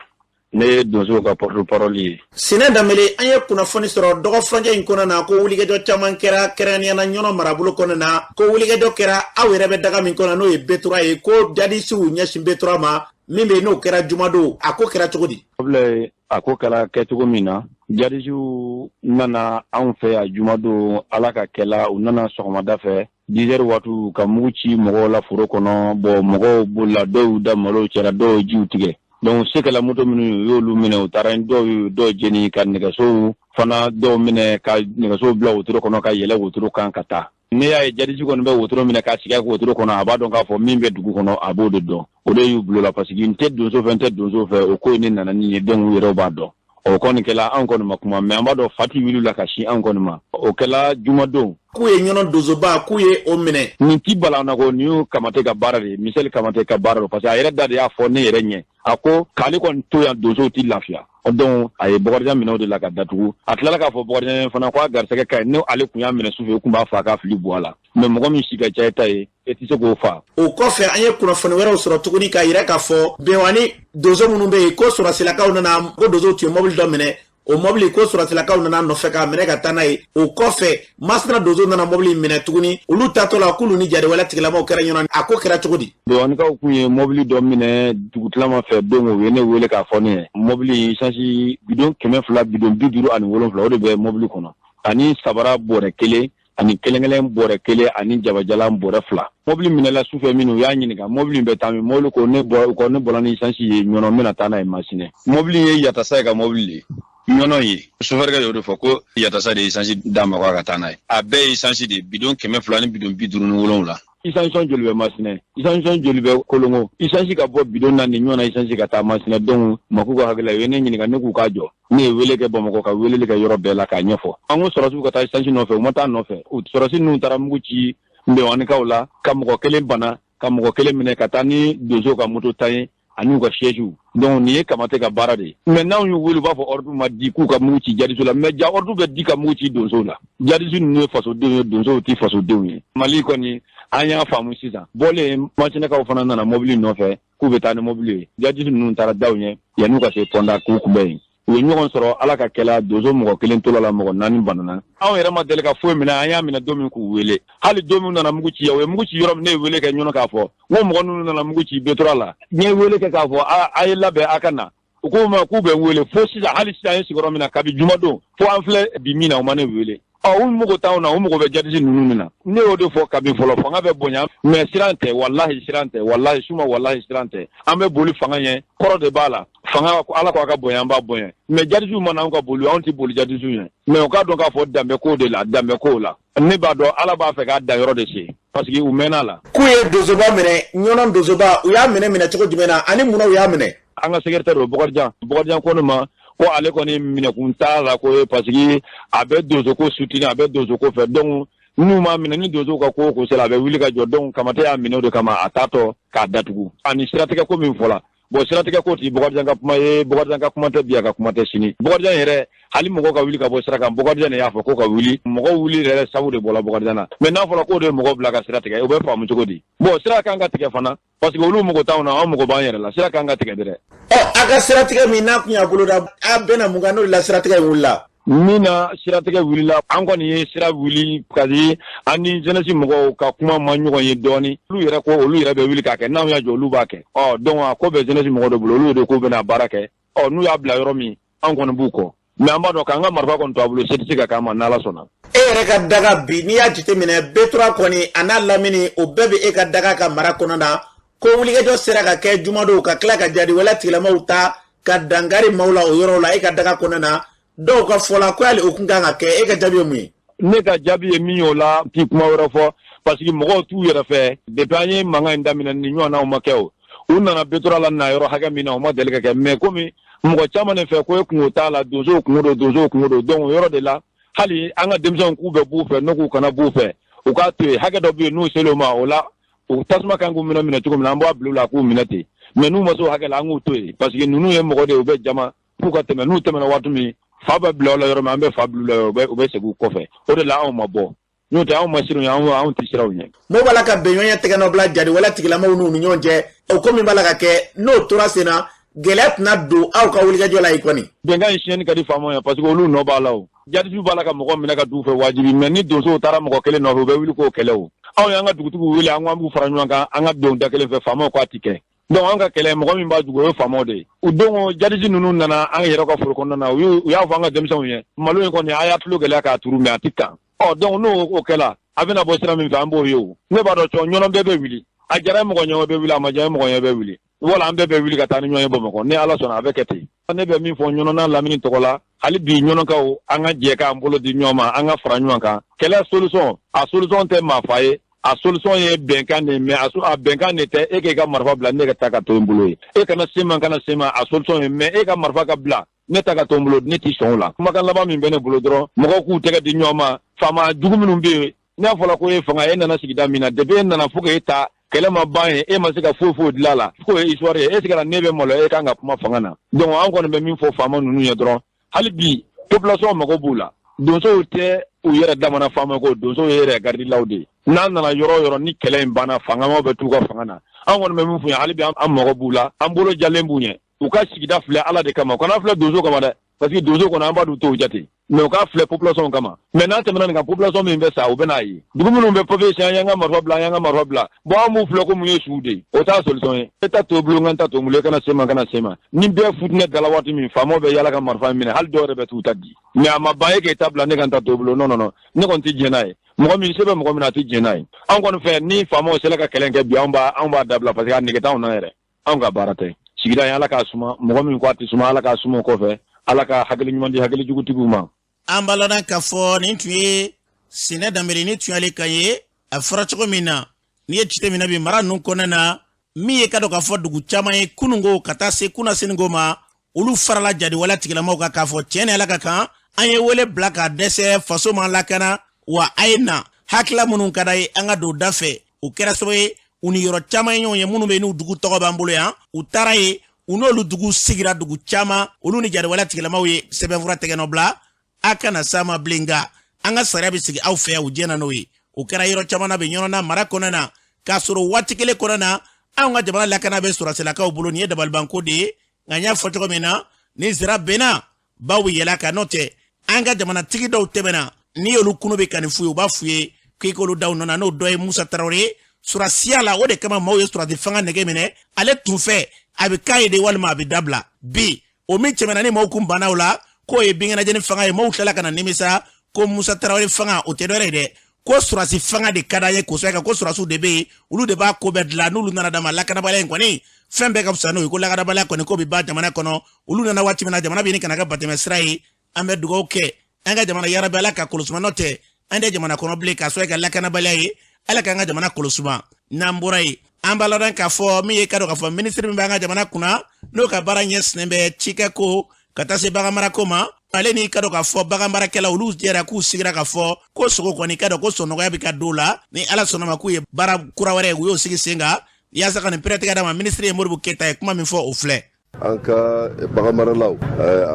Speaker 7: Ne ye donsow ka porte parole ye.
Speaker 1: Sinɛ Danbele, an ye kunnafoni sɔrɔ dɔgɔ furancɛ in kɔnɔ na ko wulikajɔ caman kɛra, kɛrɛnkɛrɛnnenya na Ɲɔnɔ marabolo kɔnɔ na, ko wulikajɔ kɛra aw yɛrɛ bɛ daga min kɔnɔ, n'o ye B3 ye, ko jadisiw ɲɛsin B3 ma min bɛ n'o kɛra jumadon. A ko kɛra cogo di?
Speaker 7: Abulaye, a ko kɛra kɛcogo min na, jadisiw nana anw fɛ yan jumadon, Ala ka kɛla, u nana sɔgɔmada fɛ 10 heures waati ka mugu ci mɔgɔw la foro kɔnɔ. Bon, mɔgɔw bolila, dɔw y'u da malow cɛla, dɔw ye jiw tigɛ. Donc se kɛla moto minnu ye, u y'olu minɛ, u taara ni dɔw ye, dɔw jeni, ka nɛgɛsow fana dɔw minɛ, ka nɛgɛsow bila wotoro kɔnɔ, ka yɛlɛ wotoro kan ka taa. Ne y'a ye jadisi kɔni bɛ wotoro minɛ k'a sigi a wotoro kɔnɔ, a b'a dɔn k'a fɔ min bɛ dugu kɔnɔ, a b'o de dɔn. O de y'u bilo la, parce que n tɛ donso fɛ, n tɛ donso fɛ, o ko ye ne nana ni ye. Donc u yɛrɛw b'a dɔn. O kɔni kɛla, anw kɔni ma kuma, mais an b'a dɔn fa ti wuli la ka sin anw kɔni ma. O kɛla jumadon.
Speaker 1: K'u ye Ɲɔnɔ donsoba, k'u ye o minɛ.
Speaker 7: Nin ti bala na ko nin y'o Kamate ka baara de ye, Misɛli Kamate ka baara don, parce que a yɛrɛ da de y'a fɔ ne yɛrɛ ɲɛ. A ko k'ale kɔni to yan, donsow ti lafiya. Donc a ye Bɔkarijan minɛ o de la ka datugu. A tilala k'a fɔ Bɔkarijan fana ko a garisɛgɛ ka ɲi, n'o ale tun y'a minɛ sufɛ, u tun b'a fa k'a fili buwa la. Mais mɔgɔ min si ka ca i ta ye, e tɛ se k'o fa.
Speaker 1: O kɔfɛ, an ye kunnafoni wɛrɛw sɔrɔ tuguni k'a yira k'a fɔ Bɛnwani donso minnu bɛ yen, ko sɔrɔsilakaw nana, ko donsow tun ye mɔbili dɔ minɛ, o mɔbili, ko sɔrɔsilakaw nana nɔfɛ k'a minɛ ka taa n'a ye. O kɔfɛ, Masina donso nana mɔbili minɛ tuguni. Olu taatɔ la, k'olu ni jadiwale tigilamaw kɛra ɲɔgɔn. A ko kɛra cogo di?
Speaker 7: Bɛnwanikaw kun ye mɔbili dɔ minɛ dugutilama fɛ don, u ye ne wele k'a fɔ ne ye. Mɔbili isansi bidon 200, bidon 57, o de bɛ mɔbili kɔnɔ, ani sabara bɔrɛ kelen, ani kelen-kelen bɔrɛ kelen, ani jabajalan bɔrɛ fila. Mɔbili minɛla sufɛ min, u y'a ɲininka mɔbili bɛ taa min. Mɔbili ko ne bɔra, u ko ne bɔra ni isansi ye Ɲɔnɔ, n bɛna taa n'a ye Masinɛ. Mɔbili ye Yatasa ye ka mɔbili de ye Ɲɔnɔ ye. Sofɛrikɛ y'o de fɔ ko Yatasa de ye isansi d'a ma k'a ka taa n'a ye. A bɛɛ ye isansi de ye, bidon 200 ni bidon 57. Isansi joli bɛ Masinɛ? Isansi joli bɛ Kolongo? Isansi ka bɔ bidon na nin ɲɔgɔn na, isansi ka taa Masinɛ. Donc Maku ka hakili la, u ye ne ɲininka, ne k'u k'a jɔ. Ne ye wele kɛ Bamakɔ, ka weleli kɛ yɔrɔ bɛɛ la k'a ɲɛfɔ. An ko sɔrɔsiw ka taa isansi nɔfɛ, u ma taa nɔfɛ. Sɔrɔsi ninnu taara mugu ci Nbɛwanikaw la, ka mɔgɔ kelen bana, ka mɔgɔ kelen minɛ, ka taa ni donsow ka moto tan ye ani u ka siège. Donc nin ye Kamate ka baara de ye. Mais n'anw y'u wele, u b'a fɔ ordre ma di k'u ka mugu ci jadisiw la. Mais ja ordre bɛ di ka mugu ci donsow la. Jadisi ninnu ye fasodenw ye, donsow tɛ fasodenw ye. Mali kɔni, an y'a faamu sisan. Bɔlen, Masinɛkaw fana nana mɔbili nɔfɛ k'u bɛ taa ni mɔbili ye. Jadisi ninnu taara daw ɲɛ yan'u ka se pɔnda k'u kunbɛn yen. U ye ɲɔgɔn sɔrɔ, Ala ka kɛla, donso mɔgɔ kelen tola la, mɔgɔ naani banana. Anw yɛrɛ ma deli ka foyi minɛ. An y'a minɛ don min k'u wele, hali don min nana mugu ci, u ye mugu ci yɔrɔ min, ne ye wele kɛ Ɲɔnɔ k'a fɔ n ko mɔgɔ ninnu nana mugu ci B3 la. N ye wele kɛ k'a fɔ a ye labɛn, a ka na. U ko ma k'u bɛ n wele. Fo sisan, hali sisan, an ye sigiyɔrɔ min na kabi jumadon fo an filɛ bi min na, u ma ne wele. Ɔ, u mago t'anw na, u mago bɛ jadisi ninnu min na. Ne y'o de fɔ kabi fɔlɔ, fanga bɛ bonya, mais siran tɛ, walahi siran tɛ, walahi suma, walahi siran tɛ. An bɛ boli fanga ɲɛ, kɔrɔ de b'a la. Fanga, Ala ko a ka bonya, an b'a bonya. Mais jadisiw mana anw ka boli, anw tɛ boli jadisiw ɲɛ. Mais u k'a dɔn k'a fɔ danbe ko de la, danbe ko la. Ne b'a dɔn Ala b'a fɛ k'a dan yɔrɔ de se, parce que u mɛnna la.
Speaker 1: K'u ye donsoba minɛ, Ɲɔnɔ donsoba, u y'a minɛ cogo jumɛn na, ani mun na u y'a minɛ?
Speaker 7: An ka secrétaire o Bɔkarijan, Bɔkarijan ko ne ma ko ale kɔni minɛkun t'a la ko ye, parce que a bɛ donso ko soutenir, a bɛ donso ko fɛ. Donc n'u m'a minɛ, ni donsow ka ko o ko sera, a bɛ wuli ka jɔ. Donc Kamate y'a minɛ o de kama, a taatɔ k'a datugu. Ani siratigɛ ko min fɔla, bon, siratigɛ ko ti Bɔkarijan ka kuma ye. Bɔkarijan ka kuma tɛ bi, a ka kuma tɛ sini. Bɔkarijan yɛrɛ, hali mɔgɔw ka wuli ka bɔ sira kan, Bɔkarijan de y'a fɔ ko ka wuli. Mɔgɔw wuli yɛrɛ sabu de bɔla Bɔkarijan na. Mais n'a fɔra k'o de ye mɔgɔw bila ka sira tigɛ, o bɛ faamu cogo di? Bon, sira kan ka tigɛ fana, parce que olu mago t'anw na, anw mago b'an yɛrɛ la. Sira kan ka tigɛ dɛ.
Speaker 1: Ɔ, a ka siratigɛ min n'a kun y'a boloda, a bɛna mun kan n'o de la siratigɛ in wulila?
Speaker 7: Min na siratigɛ wulila, an kɔni ye sira wuli kasi an ni jeunesse mɔgɔw ka kuma ma ɲɔgɔn ye dɔɔni. Olu yɛrɛ ko olu yɛrɛ bɛ wuli k'a kɛ, n'anw y'a jɔ, olu b'a kɛ. Ɔ, donc a ko bɛ jeunesse mɔgɔ dɔ bolo, olu de ko bɛna baara kɛ. Ɔ, n'u y'a bila yɔrɔ min, an kɔni b'u kɔ. Mais an b'a dɔn k'an ka marifa kɔni to a bolo, se tɛ se ka k'an ma n'Ala sɔnna.
Speaker 1: E yɛrɛ ka daga bi, n'i y'a jateminɛ, B3 kɔni a n'a lamini, o bɛɛ bɛ e ka daga ka mara kɔnɔ na, ko wulikajɔ sera ka kɛ jumadon ka tila ka jadiwale tigilamaw ta ka dankari maaw la o yɔrɔ la e ka daga kɔnɔ na. Dɔw ka fɔ la ko hali o kun kan ka kɛ. E ka jaabi ye mun ye?
Speaker 7: Ne ka jaabi ye min ye o la, n ti kuma wɛrɛ fɔ, parce que mɔgɔw t'u yɛrɛ fɛ. Depuis an ye mankan in daminɛ, nin ɲɔgɔnnaw ma kɛ. O u nana B3 la na yɔrɔ hakɛ min na, o ma deli ka kɛ. Mais komi mɔgɔ caman de fɛ ko e kungo t'a la, donsow kungo don, donsow kungo don. Donc o yɔrɔ de la, hali an ka denmisɛnw k'u bɛ b'u fɛ, n'o k'u kana b'u fɛ, u k'a to yen. Hakɛ dɔ bɛ yen, n'u ser'o ma, o la u tasuma kan k'u minɛ cogo min na, an b'a bila u la k'u minɛ ten. Mais n'u ma se o hakɛ la, an k'u to yen, parce que ninnu ye mɔgɔ de ye, u bɛ jama f'u ka tɛmɛ. N'u tɛmɛna waati min, fa bɛ bila u la yɔrɔ min, an bɛ fa bila u la, u bɛ segin u kɔfɛ. O de la anw ma bɔ, n'o tɛ anw ma siran ɲɛ, anw tɛ siran u ɲɛ.
Speaker 1: M'o b'a la ka bɛnɲɔgɔnya tɛgɛ nɔ bila jadiwale tigilamaw n'u ni ɲɔgɔn cɛ, o ko min b'a la ka kɛ, n'o tora sen na. Gɛlɛya tɛna don aw ka wulikajɔ la yen kɔni.
Speaker 7: Bɛnkan in siɲɛni ka di faamaw ye parce que olu nɔ b'a la. O jadisiw b'a la ka mɔgɔ minɛ ka d'u fɛ wajibi, mais ni donsow taara mɔgɔ kelen nɔfɛ, u bɛ wuli k'o kɛlɛ. O anw y'an ka dugutigiw wele, an ko an b'u fara ɲɔgɔn kan, an ka don da kelen fɛ. Faamaw ko a ti kɛ. Donc an ka kɛlɛ, mɔgɔ min b'a jugu, o ye faamaw de ye. U don ko jadisi ninnu nana an yɛrɛ ka foro kɔnɔna na, u y'a fɔ an ka denmisɛnw ye: malo in kɔni, a y'a tulo gɛlɛya k'a turu, mais a ti kan. Ɔ donc n'o o kɛla, a bɛna bɔ sira min fɛ, an b'o ye. O ne b'a dɔn cɔ, ɲɔnɔ bɛɛ bɛ wuli. A diyara mɔgɔ ɲɔgɔn bɛ wuli, a ma diya mɔgɔ ɲɛ bɛ wuli. Wala an bɛɛ bɛ wuli ka taa ni ɲɔgɔn ye Bamakɔ. Ni Ala sɔnna, a bɛ kɛ ten. Ne bɛ min fɔ ɲɔnɔna lamini tɔgɔ la hali bi, ɲɔnɔkaw, an ka jɛ k'an bolo di ɲɔgɔn ma, an ka fara ɲɔgɔn kan. Kɛlɛ solution, a solution tɛ maafa ye, a solution ye bɛnkan de. Mais a bɛnkan de tɛ e k'e ka marifa bila, ne ka taa ka to n bolo ye. E kana se ma, kana se ma, a solution ye. Mais e ka marifa ka bila, ne ta ka to n bolo, ne t'i sɔn o la. Kumakan laban min bɛ ne bolo dɔrɔn, mɔgɔw k'u tɛgɛ di ɲɔgɔn ma. Faama jugu minnu bɛ yen, n'a fɔra ko e fanga, e nana sigida min na, depuis e nana fo k'e ta, kɛlɛ ma ban ye, e ma se ka foyi foyi dilan a la, k'o ye histoire ye. E sigara, ne bɛ maloya, e kan ka kuma fanga na. Donc an kɔni bɛ min fɔ faama ninnu ye dɔrɔn, hali bi population mago b'u la. Donsow tɛ u yɛrɛ damana faama ko, donsow ye yɛrɛ garidilaw de ye. N'a nana yɔrɔ o yɔrɔ, ni kɛlɛ in banna, fangamaw bɛ t'u ka fanga na. An kɔni bɛ min f'u ye hali bi, an mago b'u la, an bolo jalen b'u ɲɛ. U ka sigida filɛ Ala de kama, u kana filɛ donso kama dɛ, parce que donso kɔnɔ an b'a dun t'o jate, mais u k'a filɛ population kama. Mais n'an tɛmɛna nin kan, population min bɛ sa, u bɛ n'a ye dugu minnu bɛ population, an y'an ka marifa bila, an y'an ka marifa bila. Bon, an b'u filɛ ko mun ye suw de ye. O t'a solution ye. E ta to bolo, n ka ta to bolo, e kana se ma, kana se ma. Ni bɛɛ futinɛ dala waati min, faamaw bɛ yala ka marifa minɛ, hali dɔw yɛrɛ bɛ t'u ta di. Mais a ma ban e k'e ta bila, ne ka n ta to bolo, non, non, non, ne kɔni tɛ jɛn n'a ye. Mɔgɔ min se bɛ mɔgɔ min na, a tɛ jɛn n'a ye. An kɔni fɛ, ni faamaw sera ka kɛlɛ kɛ bi, anw b'a dabila, parce que a nege t'anw na yɛrɛ. Anw ka baara tɛ. Sigida in, Ala k'a suma. Mɔgɔ min ko a tɛ suma, Ala k'a suma. O kɔfɛ, Ala ka hakili ɲuman di hakili jugutigiw ma.
Speaker 2: An b'a ladɔn k'a fɔ nin tun ye Sinɛ Danbele, ni tun y'ale kan ye. A fɔra cogo min na, n'i ye jate minɛ bi mara ninnu kɔnɔna na, min ye ka dɔn k'a fɔ dugu caman ye kununko ka taa se kunnasiniko ma, olu farala jadiwale tigilamaw kan k'a fɔ tiɲɛ ni Ala ka kan, an ye wele bila k'a dɛsɛ, faso ma lakana wa, a ye na hakilila minnu ka d'a ye, an ka don da fɛ. O kɛra sababu ye u ni yɔrɔ caman ye ɲɔgɔn ye minnu bɛ yen n'u dugu tɔgɔ b'an bolo yan. U taara yen, u n'olu dugu sigira dugu caman, olu ni jadiwale tigilamaw ye sɛbɛnfura tɛgɛnɔ bila, a kana s'a ma bilen, nka an ka sariya bɛ sigi aw fɛ yan. U jɛna n'o ye. O kɛra yɔrɔ caman na bɛ ɲɔgɔn mara kɔnɔna na, k'a sɔrɔ waati kelen kɔnɔna na, anw ka jamana lakana bɛ sɔrɔsilakaw bolo. Nin ye dabalibanko de ye. Nka n y'a fɔ cogo min na, ni sira benna, baw bɛ yɛlɛ a kan. N'o tɛ, an ka jamanatigi dɔw tɛmɛna, n'i y'olu kunu bɛ ka nin f'u ye, u b'a f'u ye k'i k'olu da u nɔ na. N'o dɔ ye Musa Tarawele ye surasiya la. O de kama maaw ye surasi fanga nɛgɛ minɛ ale tun fɛ. A bɛ k'a ye de walima a bɛ dabila bi. O min tɛmɛna, ni maaw kun banna o la k'o ye binkɛnɛjɛni fanga ye, maaw tilala ka na nimisa ko Musa Tarawele fanga, o tɛ dɔwɛrɛ ye dɛ, ko surasi fanga de ka d'an ye kosɛbɛ, ka ko surasiw de bɛ yen, olu de b'a ko bɛɛ dilan. N'olu nana d'a ma, lakanabaliya in kɔni, fɛn bɛɛ ka fisa n'o ye, ko lakanabaliya kɔni ko bɛ ban jamana kɔnɔ. Olu nana waati min na, jamana bɛ ɲini ka na kɛ batɛmɛ sira ye. An bɛ dugawu kɛ an ka jamana yarabi, Ala ka kolosuma. N'o tɛ, an tɛ jamana kɔnɔ bilen k'a sɔrɔ ka lakanabaliya ye. Ala k'an ka jamana kolosuma. N'an bɔra yen, an b'a ladɔn k'a fɔ min ye ka dɔn k'a fɔ minisiri min b'an ka jamana kunna, n'o ka baara ɲɛsinnen bɛ cikɛ ko ka taa se baganmarako ma, ale ni ka dɔn k'a fɔ baganmarakɛla, olu jɛra k'u sigira k'a fɔ ko sogo kɔni, ka dɔn ko sɔnɔgɔya bɛ ka don la. Ni Ala sɔnna ma, k'u ye baara kura wɛrɛ, u y'o sigi sen kan yaasa ka nin pɛrɛtigɛ d'a ma. Minisiri ye Modibo Keyita ye kuma min fɔ, o filɛ.
Speaker 8: An ka baganmaralaw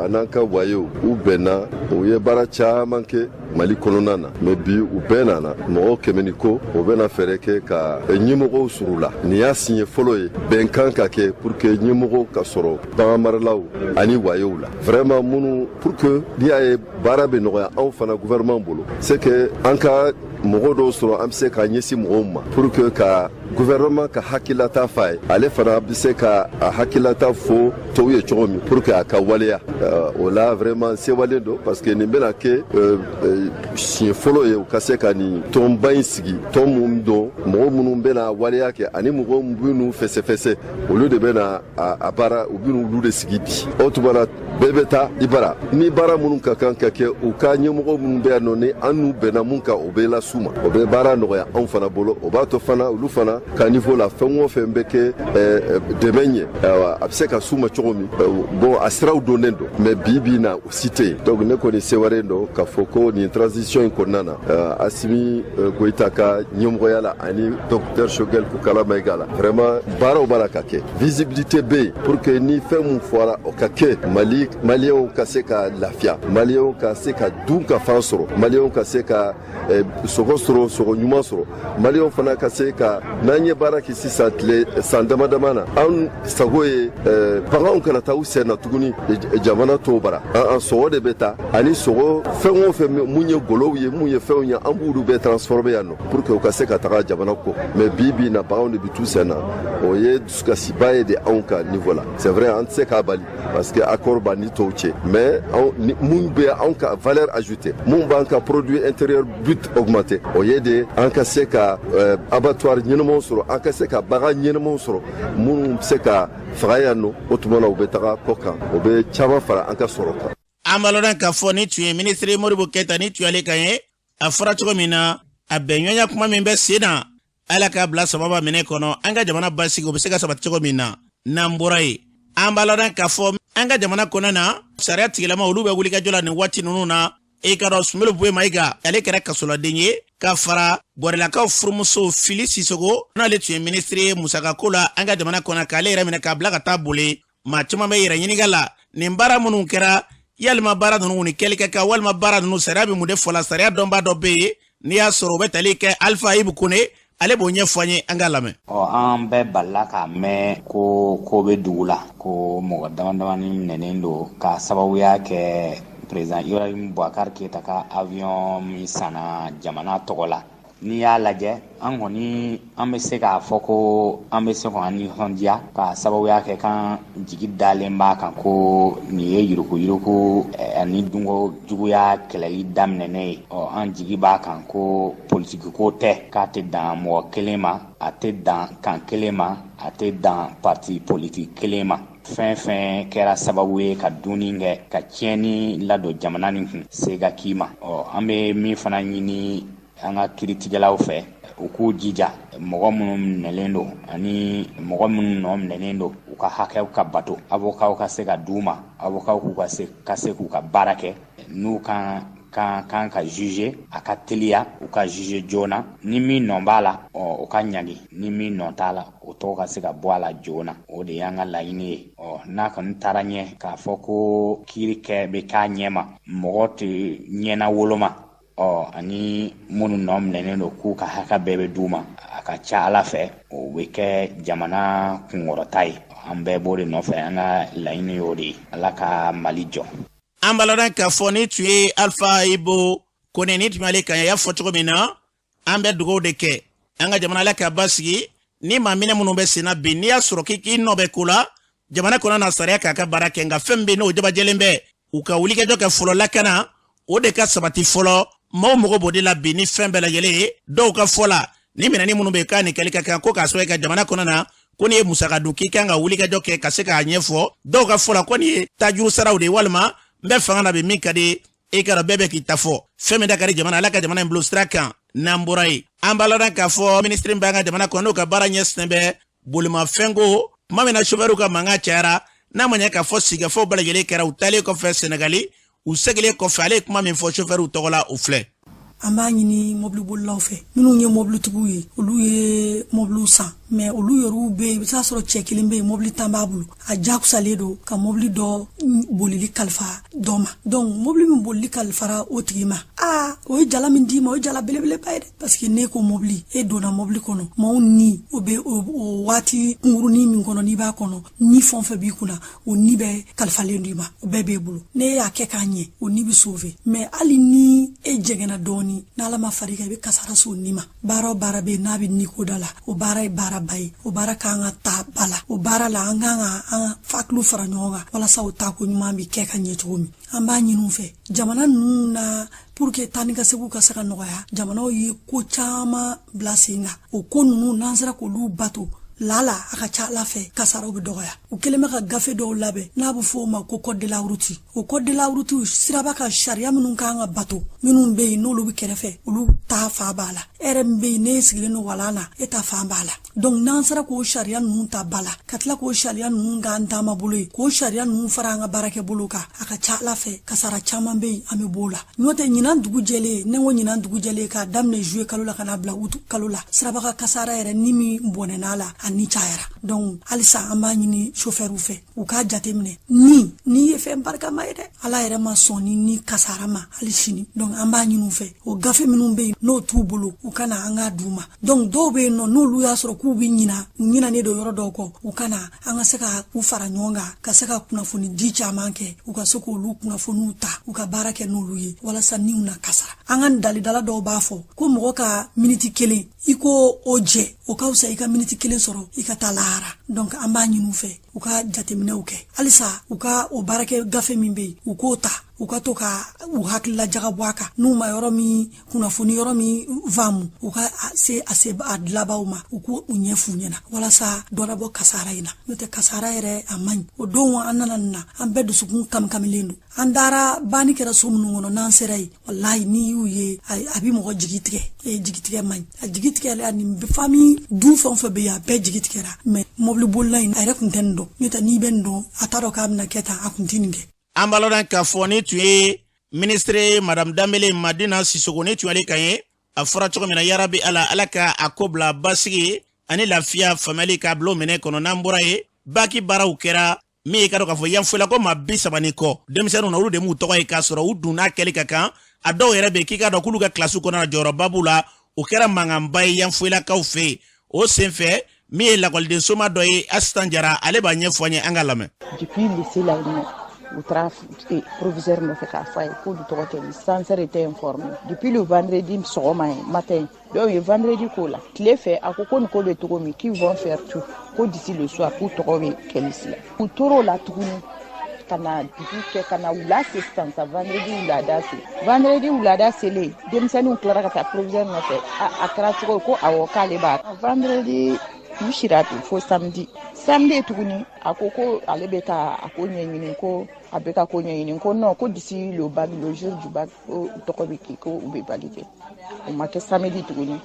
Speaker 8: an'an ka wayew, u bɛnna, u ye baara caman kɛ Mali kɔnɔna na. Mais bi, u bɛɛ nana, mɔgɔw 100 ni ko, o bɛna fɛɛrɛ kɛ ka ɲɛmɔgɔw sɔrɔ la. Nin y'a siɲɛ fɔlɔ ye bɛnkan ka kɛ pour que ɲɛmɔgɔw ka sɔrɔ baganmaralaw ani wayew la, vraiment minnu, pour que n'i y'a ye baara bɛ nɔgɔya anw fana gouvernement bolo. C'est que an ka mɔgɔ dɔw sɔrɔ, an bɛ se ka ɲɛsin mɔgɔw ma pour que ka gouvernement ka hakililata f'a ye, ale fana bɛ se ka a hakililata fɔ tɔw ye cogo min pour que a ka waleya. O la, vraiment, sewalen don, parce que nin bɛna kɛ siɲɛ fɔlɔ ye u ka se ka nin tɔnba in sigi. Tɔn mun don, mɔgɔ minnu bɛna waleya kɛ ani mɔgɔ minnu fɛsɛfɛsɛ, olu de bɛna a baara, u bɛna olu de sigi bi. O tuma na, bɛɛ bɛ taa i bara ni baara minnu ka kan ka kɛ, u ka ɲɛmɔgɔ minnu bɛ yan nɔ, ni an n'u bɛnna mun kan, o bɛ las'u ma. O bɛ baara nɔgɔya anw fana bolo. O b'a to fana, olu fana ka niveau la, fɛn o fɛn bɛ kɛ dɛmɛ ye, a bɛ se ka s'u ma cogo min. Bon, a siraw donnen don, mais bi bi na, o si tɛ yen. Donc ne kɔni sewaren don k'a fɔ ko nin transition in kɔnɔna na, Asimi Goyita ka ɲɛmɔgɔya la ani docteur Choguel Kokala Maïga la, vraiment baaraw b'a la ka kɛ, visibilité bɛ yen pour que ni fɛn mun fɔra, o ka kɛ. Mali, Maliyɛnw ka se ka lafiya, Maliyɛnw ka se ka dun ka fan sɔrɔ, Maliyɛnw ka se ka sogo sɔrɔ, sogo ɲuman sɔrɔ, Maliyɛnw fana ka se ka N'an ye baara kɛ sisan tile san dama dama na, an sago ye baganw kana taa u sen na tuguni jamana tɔw bara. An sogo de bɛ taa ani sogo fɛn o fɛn, mun ye golow ye, mun ye fɛnw ye, an b'olu bɛɛ transformer yan nɔ pour que u ka se ka taga jamana kɔ. Mais bi bi na, baganw de bɛ t'u sen na. O ye dusukasiba ye de anw ka niveau la. C'est vrai, an tɛ se k'a bali parce que accord b'an ni tɔw cɛ, mais mun bɛ anw ka valeur ajoutée, mun b'an ka produit intérieur brut augmenter, o ye de an ka se ka abattoir ɲɛnamaw sɔrɔ, an ka se ka bagan ɲɛnamaw sɔrɔ minnu bɛ se ka faga yan nɔ. O tuma na, u bɛ taga kɔ kan, o bɛ caman fara an ka sɔrɔ kan.
Speaker 2: An b'a lɔn k'a fɔ ni tun ye minisiri Modibo Keyita, ni tun y'ale kan ye. A fɔra cogo min na, a bɛnɲɔgɔnya kuma min bɛ sen na, Ala k'a bila sababa minɛ kɔnɔ, an ka jamana basigi, o bɛ se ka sabati cogo min na. N'an bɔra yen, an b'a lɔn k'a fɔ an ka jamana kɔnɔ na, sariya tigilama olu bɛ wulikajɔ la nin waati ninnu na. E ka dɔn, Soumeylou Boubèye Maïga, ale kɛra kasoladen ye ka fara Bɔrɛlakaw furumuso Fili Sisoko, n'ale tun ye minisiri ye musakako la an ka jamana kɔnɔ, k'ale yɛrɛ minɛ k'a bila ka taa boli. Maa caman bɛ yɛrɛ ɲininka la, nin baara minnu kɛra, yalima baara ninnu ni kɛli ka kan, walima baara ninnu sariya bɛ mun de fɔ la? Sariya dɔnbaa dɔ bɛ yen, n'i y'a sɔrɔ o bɛ tali kɛ, Alpha Ibu Kone, ale b'o ɲɛfɔ an ye, an k'a lamɛn.
Speaker 9: Ɔ, an bɛɛ balila k'a mɛn ko ko bɛ dugu la, ko mɔgɔ dama damani minɛnen don k'a sababuya kɛ président Ibrahim Boubacar Keita ka avion min sanna jamana tɔgɔ la. N'i y'a lajɛ, an kɔni an bɛ se k'a fɔ ko an bɛ se k'an nisɔndiya k'a sababuya kɛ k'an jigi dalen b'a kan ko nin ye yuruguyurugu ani dunko juguya kɛlɛli daminɛnen ye. Ɔ, an jigi b'a kan ko politikiko tɛ, k'a tɛ dan mɔgɔ kelen ma, a tɛ dan kan kelen ma, a tɛ dan parti politique kelen ma. Fɛn fɛn kɛra sababu ye ka dunni kɛ, ka tiɲɛni ladon jamana nin kun, se ka k'i ma. Ɔ, an bɛ min fana ɲini an ka kiiritigɛlaw fɛ, u k'u jija, mɔgɔ minnu minɛlen don ani mɔgɔ minnu nɔ minɛlen don, u ka hakɛw ka bato, avocats ka se ka d'u ma, avocats k'u ka se k'u ka baara kɛ. N'u kan kan kan ka juger, a ka teliya, u ka juger joona. Ni min nɔ b'a la, ɔ, o ka ɲangi. Ni min nɔ t'a la, o tɔgɔ ka se ka bɔ a la joona. O de y'an ka laɲini ye. Ɔ, n'a kɔni taara ɲɛ k'a fɔ ko kiiri kɛ bɛ k'a ɲɛ ma, mɔgɔ tɛ ɲɛna woloma, ɔ, ani minnu nɔ minɛnen don, k'u ka hakɛ bɛɛ bɛ d'u ma, a ka ca Ala fɛ, o bɛ kɛ jamana kunkɔrɔta ye. An bɛɛ b'o de nɔfɛ, an ka laɲini y'o de ye. Ala ka Mali jɔ.
Speaker 2: An b'a lɔn k'a fɔ ni tun ye Alpha Ibo Kone, ni tun y'ale kan ye. Y'a fɔ cogo min na, an bɛ dugawu de kɛ an ka jamana, Ala ka basigi. Ni maa minɛ minnu bɛ sen na bi, n'i y'a sɔrɔ k'i k'i nɔ bɛ ko la jamana kɔnɔ na, sariya k'a ka baara kɛ. Nka fɛn min bɛ yen, n'o jabajɛlen bɛ, u ka wulikajɔ kɛ fɔlɔ, lakana o de ka sabati fɔlɔ. Maaw mago b'o de la bi ni fɛn bɛɛ lajɛlen ye. Dɔw ka fɔ la, ni minɛni minnu bɛ yen, k'a ni kɛli ka kan, ko k'a sɔrɔ ka jamana kɔnɔ na, ko n'i ye musaka dun, k'i kan ka wulikajɔ kɛ ka se k'a ɲɛfɔ. Dɔw ka fɔ la, ko nin ye tajuru saraw de ye, walima n bɛ fanga na bi, min ka di e ka dɔn, bɛɛ bɛ k'i ta fɔ. Fɛn min da ka di jamana, Ala ka jamana in bilo sira kan. N'an bɔra yen, an b'a lɔn k'a fɔ minisiri b'an ka jamana kɔnɔ, n'o ka baara ɲɛsinnen bɛ bolimafɛnko, tuma min na sofɛriw ka mankan cayara, n'a ma ɲɛ k'a fɔ sigikafɔw bɛɛ lajɛlen kɛra, u taalen kɔfɛ Senegali, u seginnen kɔfɛ, ale ye kuma min fɔ sofɛriw tɔgɔ la, o filɛ.
Speaker 10: An b'a ɲini mɔbilibolilaw fɛ, minnu ye mɔbilitigiw ye, olu ye mɔbiliw san, mais olu yɛrɛw bɛ yen, i bɛ taa sɔrɔ cɛ kelen bɛ yen, mɔbili 10 b'a bolo, a jakusalen don ka mɔbili dɔ bolili kalifa dɔ ma. Donc mɔbili min bolili kalifara o tigi ma, aa, o ye jala min d'i ma, o ye jala belebeleba ye dɛ, parce que ne ko mɔbili, e donna mɔbili kɔnɔ, maaw ni o bɛ o waati kunkurunin min kɔnɔ, n'i b'a kɔnɔ, ni fɛn o fɛn b'i kunna, o ni bɛ kalifalen don i ma, o bɛɛ b'e bolo. Ne y'a kɛ k'a ɲɛ, o ni bɛ sauver, mais hali ni e jɛngɛnna dɔɔni, n'Ala ma far'i kan, i bɛ kasara s'o ni ma. Baara o baara bɛ yen n'a bɛ niko da la, o baara ye baaraba ye, o baara kan ka ta ba la. O baara la, an kan ka an hakiliw fara ɲɔgɔn kan walasa o taako ɲuman bɛ kɛ ka ɲɛ cogo min. An b'a ɲini u fɛ, jamana ninnu na, pour que taa ni ka seginw ka se ka nɔgɔya, jamanaw ye ko caman bila sen kan. O ko ninnu, n'an sera k'olu bato lala, a ka ca Ala fɛ, kasaraw bɛ dɔgɔya. U kɛlen bɛ ka gafe dɔw labɛn n'a bɛ fɔ o ma ko code de la route. O code de la route, siraba ka sariya minnu kan ka bato, minnu bɛ yen n'olu bɛ kɛrɛfɛ, olu ta fa b'a la. E yɛrɛ min bɛ yen, n'e sigilen don walan na, e ta fan b'a la. Donc n'an sera k'o sariya ninnu ta ba la, ka tila k'o sariya ninnu k'an taama bolo ye, k'o sariya ninnu fara an ka baarakɛ bolo kan, a ka ca Ala fɛ, kasara caman bɛ yen, an bɛ b'o la. N'o tɛ, ɲinan dugu jɛlen, ne ko ɲinan dugu jɛlen, k'a daminɛ juillet kalo la ka n'a bila août kalo la, siraba ka kasara yɛrɛ ni min bɔnɛna la. ni cayara. Donc halisa an b'a ɲini sofɛriw fɛ, u k'a jateminɛ ni ni ye fɛn barikama ye dɛ. Ala yɛrɛ ma sɔn ni ni kasara ma hali sini. Donc an b'a ɲini u fɛ, o gafe minnu bɛ yen n'o t'u bolo, u ka na an k'a d'u ma. Donc dɔw bɛ yen nɔ, n'olu y'a sɔrɔ k'u bɛ ɲina, u ɲinanen don yɔrɔ dɔw kɔ, u ka na an ka se ka u fara ɲɔgɔn kan, ka se ka kunnafoni di caman kɛ, u ka se k'olu kunnafoniw ta, u ka baara kɛ n'olu ye, walasa niw na kasara. An ka dalidala dɔw b'a fɔ ko mɔgɔ ka miniti kelen i ko o jɛ, o ka fisa i ka miniti kelen sɔrɔ i ka taa lahara. Donc an b'a ɲini u fɛ, u ka jateminɛw kɛ halisa, u ka o baarakɛ gafe min bɛ yen, u k'o ta, u ka to ka u hakilila jagabɔ a kan. N'u ma yɔrɔ min kunnafoni, yɔrɔ min faamu, u ka se a se a dilabaw ma, u k'u ɲɛf'u ɲɛna, walasa dɔ na bɔ kasara in na. N'o tɛ, kasara yɛrɛ a man ɲi. O don an nana nin na, an bɛɛ dusukun kamikamilen don. An taara banni kɛra so minnu kɔnɔ, n'an sera yen, walahi, n'i y'u ye, a bɛ mɔgɔ jigi tigɛ. Jigi tigɛ man ɲi, a jigi tigɛla. Nin famille du fɛn o fɛn bɛ yen, a bɛɛ jigi tigɛra. Mais mobili bolila in, a yɛrɛ tun tɛ nin dɔn. N'o tɛ, n'i bɛ nin dɔn, a t'a dɔn k'a bɛna kɛ tan, a tun tɛ nin kɛ.
Speaker 2: An b'a lɔn k'a fɔ ni tun ye minisiri Madame Danbele Madina Sisoko, ni tun y'ale kan ye. A fɔra cogo min na, yarabi Ala, Ala ka a ko bila basigi ani lafiya, faamuyali k'a bila o minɛ kɔnɔ. N'an bɔra ye, baki baaraw kɛra min ye, ka dɔn k'a fɔ yanfoyila ko maa 30 ni kɔ denmisɛnninw na, olu de m'u tɔgɔ ye k'a sɔrɔ u dun n'a kɛli ka kan. A dɔw yɛrɛ bɛ yen k'i k'a dɔn k'olu ka kilasiw kɔnɔna na, jɔyɔrɔba b'u la. O kɛra mankanba ye yanfoyilakaw fɛ yen. O senfɛ, min ye lakɔliden soma dɔ ye, Asitan Jara, ale b'a ɲɛfɔ an ye, an ka lamɛn.
Speaker 11: Depuis lycée la yen nɔ, u taara proviseur nɔfɛ k'a fɔ a ye k'olu tɔgɔ tɛ, censeur était informé depuis le vendredi sɔgɔma ye matin. Donc ye vendredi k'o la tile fɛ, a ko ko nin ko bɛ cogo min, qu'ils vont faire tout ko d'ici le soir k'u tɔgɔ bɛ kɛ liste la. U tor'o la tuguni ka na dugu kɛ, ka na wula se sisan sa, vendredi wulada se. Vendredi wulada selen, denmisɛnninw tilara ka taa proviseur nɔfɛ. A kɛra cogo ko awɔ, k'ale b'a vendredi. U sira ten fo samedi. Samedi tuguni, a ko ko ale bɛ ka a ko ɲɛɲini, ko a bɛ ka ko ɲɛɲini, ko non, ko d'ici le bac, le jour du bac, ko tɔgɔ bɛ kɛ, ko u bɛ valider. O ma kɛ samedi tuguni.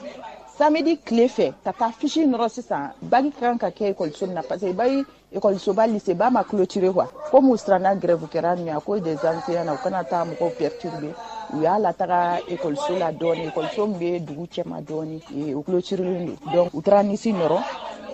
Speaker 11: Samedi tile fɛ, ka taa fiche nɔrɔ sisan, bac ka kan ka kɛ ekɔliso min na, parce que bac ekɔlisoba lycée ba ma clôturer quoi. Comme u siranna grève kɛra nin à cause des enseignants na, u kana taa mɔgɔw perturber, u y'a lataga ekɔliso la dɔɔni, ekɔliso min bɛ dugu cɛma dɔɔni, o clôturelen don. Donc u taara liste nɔrɔ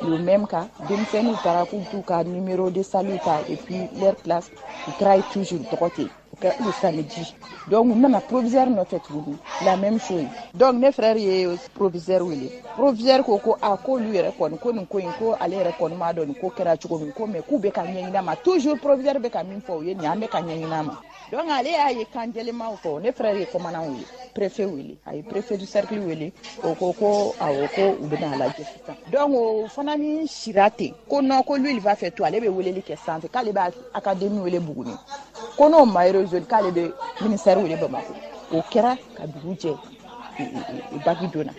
Speaker 11: le même cas, denmisɛnninw taara k'u t'u ka numéro de salle ta et puis leur classe. U taara ye toujours tɔgɔ tɛ. O kɛra le samedi. Donc u nana proviseur nɔfɛ tuguni, la même chose. Donc ne frère ye proviseur wele. Proviseur ko ko a k'olu yɛrɛ kɔni ko nin ko in, ko ale yɛrɛ kɔni m'a dɔn nin ko kɛra cogo min ko, mais k'u bɛ ka ɲɛɲini a ma toujours. Proviseur bɛ ka min fɔ u ye nin, an bɛ ka ɲɛɲini a ma. Donc ale y'a ye kan jɛlenmaw fɔ. Ne frère ye commandant wele, préfet wele, a ye préfet du cercle wele. O ko ko awɔ, ko u bɛna a lajɛ sisan. Donc o fana ni sira ten ko non, ko lui il va faire tout, ale bɛ weleli kɛ sanfɛ, k'ale bɛ académie wele Buguni, ko n'o ma résoudre, k'ale bɛ ministère wele Bamako. O kɛra ka dugu jɛ, bac donna.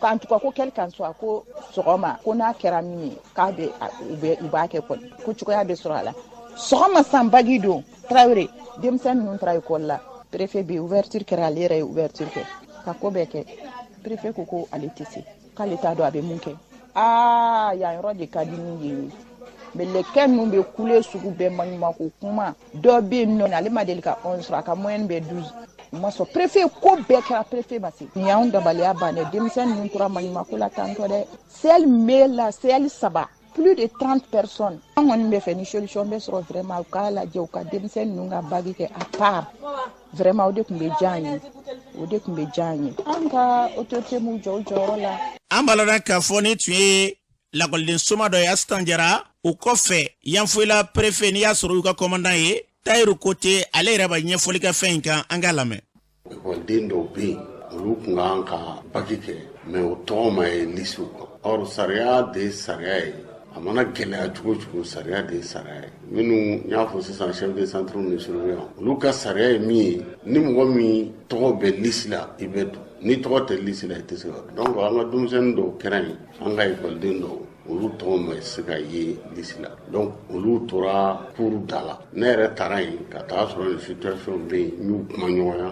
Speaker 11: En tout cas, ko quel qu'en soit, ko sɔgɔma, ko n'a kɛra min ye, k'a bɛ u bɛ u b'a kɛ kɔni, ko cogoya bɛ sɔrɔ a la. Sɔgɔma san bac don, Tarawele, denmisɛnnin ninnu taara ekɔli la, préfet bɛ ouverture kɛra, ale yɛrɛ ye ouverture kɛ ka ko bɛɛ kɛ. Préfet ko ko ale tɛ se, k'ale t'a dɔn a bɛ mun kɛ. Aa, yan yɔrɔ de ka di ni yen ye. Mɛlɛkɛ ninnu bɛ kule sugu bɛɛ, maɲumanko kuma. Dɔ bɛ yen nɔ, ale ma deli ka 11 sɔrɔ, a ka moyenne bɛ 12, u ma sɔn. Préfet ko bɛɛ kɛra, préfet ma se. Nin y'anw dabaliya bannen. Denmisɛnnin ninnu tora maɲumanko la tantɔ dɛ. CL bɛ la, CL saba, plus de 30 personnes. An kɔni bɛ fɛ ni solution bɛ sɔrɔ vraiment, u k'a lajɛ, u ka denmisɛnnin ninnu ka bac kɛ à part. Vraiment, o de tun bɛ diya an ye, o de tun bɛ diya an ye, an ka autorité m'u jɔ u jɔyɔrɔ la.
Speaker 2: An b'a lɔn k'a fɔ ni tun ye lakɔliden soma dɔ ye, Asitan Jara. O kɔfɛ, Yanfoyila préfet, n'i y'a sɔrɔ y'u ka commandant ye, Tayiru Kote, ale yɛrɛ b'a ɲɛfɔli kɛ fɛn in kan, an k'a lamɛn.
Speaker 12: Ekɔliden dɔw bɛ yen, olu tun kan ka bac kɛ, mais o tɔgɔ ma ye lisiw kan. Or sariya de ye sariya ye, a mana gɛlɛya cogo cogo, sariya de ye sariya ye. Minnu n y'a fɔ sisan, chef de centre ni surveillant, olu ka sariya ye min ye, ni mɔgɔ min tɔgɔ bɛ lisi la, i bɛ don, ni tɔgɔ tɛ lisi la, i tɛ se ka don. Donc an ka denmisɛnnin dɔw kɛra yen, an ka ekɔliden dɔw, olu tɔgɔ ma se ka ye lisi la, donc olu tora cour da la. Ne yɛrɛ taara yen ka taa sɔrɔ nin situation bɛ yen, n y'u kuma ɲɔgɔnya.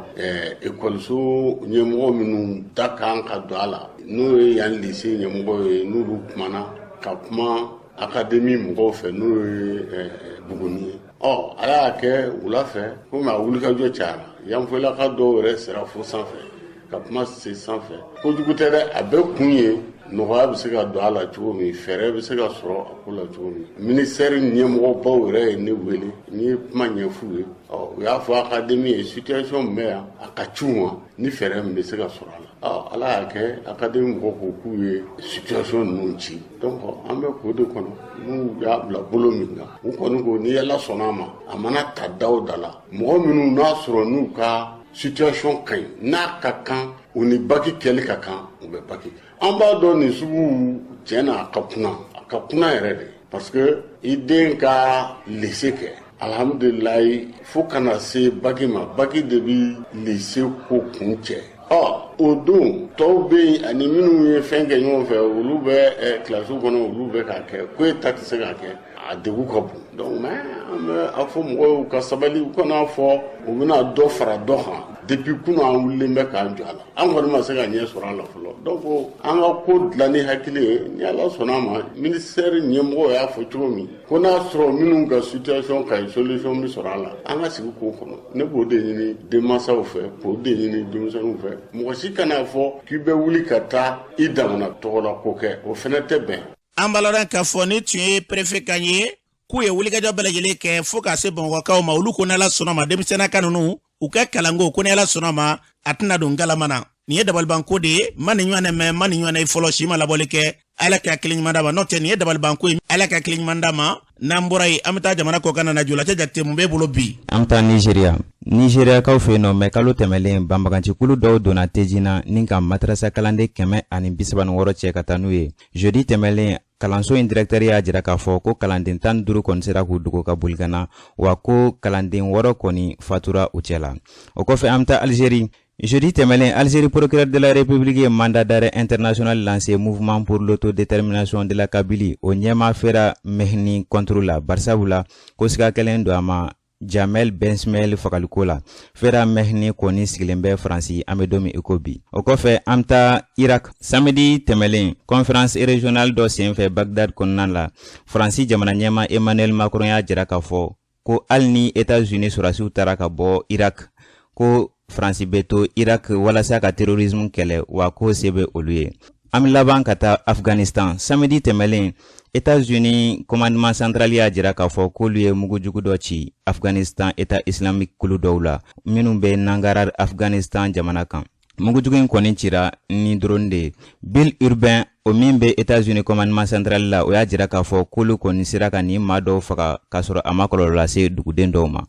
Speaker 12: Ekɔliso ɲɛmɔgɔ minnu da kan ka don a la, n'o ye yan lycée ɲɛmɔgɔ ye, n'olu kumana ka kuma académie mɔgɔw fɛ, n'o ye Buguni ye. Ɔ, ala y'a kɛ wula fɛ, komi a wulikajɔ cayara, yanfoyilaka dɔw yɛrɛ sera fo sanfɛ ka kuma se sanfɛ. Kojugu tɛ dɛ, a bɛɛ kun ye Nɔgɔya bɛ se ka don a la cogo min, fɛɛrɛ bɛ se ka sɔrɔ a ko la cogo min. Ministère ɲɛmɔgɔbaw yɛrɛ ye ne wele, n ye kuma ɲɛf'u ye. Ɔ, u y'a fɔ académie ye situation min bɛ yan, a ka ci u ma ni fɛɛrɛ min bɛ se ka sɔrɔ a la. Ɔ, Ala y'a kɛ, académie mɔgɔw ko k'u ye situation ninnu ci. Donc an bɛ k'o de kɔnɔ. N'u y'a bila bolo min kan, u kɔni ko ni Ala sɔnna a ma, a mana ta da o da la, mɔgɔ minnu n'a sɔrɔ n'u ka situation ka ɲi, n'a ka kan u ni baki kɛli ka kan, u bɛ baki kɛ. An b'a dɔn nin sugu tiɲɛ na, a ka kunna, a ka kunna yɛrɛ de, parce que i den ka lycée kɛ, alhamdulilayi, fo ka na se baki ma, baki de bi lycée ko kun cɛ. Ɔ, o don tɔw bɛ yen ani minnu ye fɛn kɛ ɲɔgɔn fɛ, olu bɛ kilasiw kɔnɔ, olu bɛ k'a kɛ ko e ta tɛ se k'a kɛ, a degun ka bon. Donc mais an bɛ a fɔ mɔgɔw ye u ka sabali, u kana fɔ u bɛna dɔ fara dɔ kan. Depuis kunun an wulilen bɛ k'an jɔ a la, an kɔni ma se ka ɲɛ sɔrɔ a la fɔlɔ. Donc an ka ko dilan ni hakili ye. Ni Ala sɔnna a ma, ministère ɲɛmɔgɔw y'a fɔ cogo min ko n'a sɔrɔ minnu ka situation ka ɲi, solution bɛ sɔrɔ a la, an ka sigi k'o kɔnɔ. Ne b'o de ɲini denmansaw fɛ, k'o de ɲini denmisɛnninw fɛ. Mɔgɔ si kana fɔ k'i bɛ wuli ka taa i damana tɔgɔla ko kɛ, o fana tɛ bɛn.
Speaker 2: An b'a lɔn k'a fɔ ni tun ye préfet kan ye k'u ye wulikajɔ bɛɛ lajɛlen kɛ fo ka se Bamakɔkaw ma. Olu ko n'Ala sɔnna ma, denmisɛnninka ninnu u ka kalanko ko ni Ala sɔnna ma, a tɛna don galama na. Nin ye dabalibanko de ye, ma nin ɲɔgɔn mɛn, ma nin ɲɔgɔn ye fɔlɔ, si ma labɔli kɛ. Ala ka hakili ɲuman d'a ma, n'o tɛ nin ye dabalibanko ye. Ala ka hakili ɲuman d'a ma. N'an bɔra yen, an bɛ taa jamana kɔkan na. Jolacɛ Jakite, mun b'e bolo bi?
Speaker 13: An bɛ taa Nizeriya. Nizeriyakaw fɛ yen nɔ, mɛ kalo tɛmɛlen, banbagancikulu dɔw donna Tejina ni ka madarasa kalanden 136 cɛ ka taa n'u ye. Jeudi tɛmɛlen, kalanso in directeur y'a jira k'a fɔ ko kalanden 15 kɔni sera k'u dogo ka boli ka na, wa ko kalanden 6 kɔni fatura u cɛ la. O kɔfɛ, an bɛ taa Algérie. Jeudi tɛmɛlen, Algérie procureur de la République ye mandat d'arrêt international lancé Mouvement pour l'autodétermination de la Kabylie o ɲɛmaa Fera Mehni contre la, barisabu la ko siga kɛlen don a ma Jamel Bensmail fagaliko la. Fera Mehni kɔni sigilen bɛ Faransi an bɛ don min i ko bi. O kɔfɛ, an bɛ taa Irak. Samedi tɛmɛlen, conférence régionale dɔ senfɛ Bagdad kɔnɔna la, Faransi jamana ɲɛmaa Emmanuel Macron y'a jira k'a fɔ ko hali ni États-Unis sɔrɔdasiw taara ka bɔ Irak, ko Faransi bɛ to Irak walasa ka terrorisme kɛlɛ, wa k'o se bɛ olu ye. An bɛ laban ka taa Afghanistan. Samedi tɛmɛlen, États-Unis commandement central y'a jira k'a fɔ k'olu ye mugujugu dɔ ci Afghanistan État islamique kulu dɔw la minnu bɛ Nangarhar, Afghanistan jamana kan. Mugujugu in kɔni cira ni drone de ye. Bill Urbain, o min bɛ États-Unis commandement central la, o y'a jira k'a fɔ k'olu kɔni sera ka nin maa dɔw faga k'a sɔrɔ a ma kɔlɔlɔ lase duguden dɔw ma.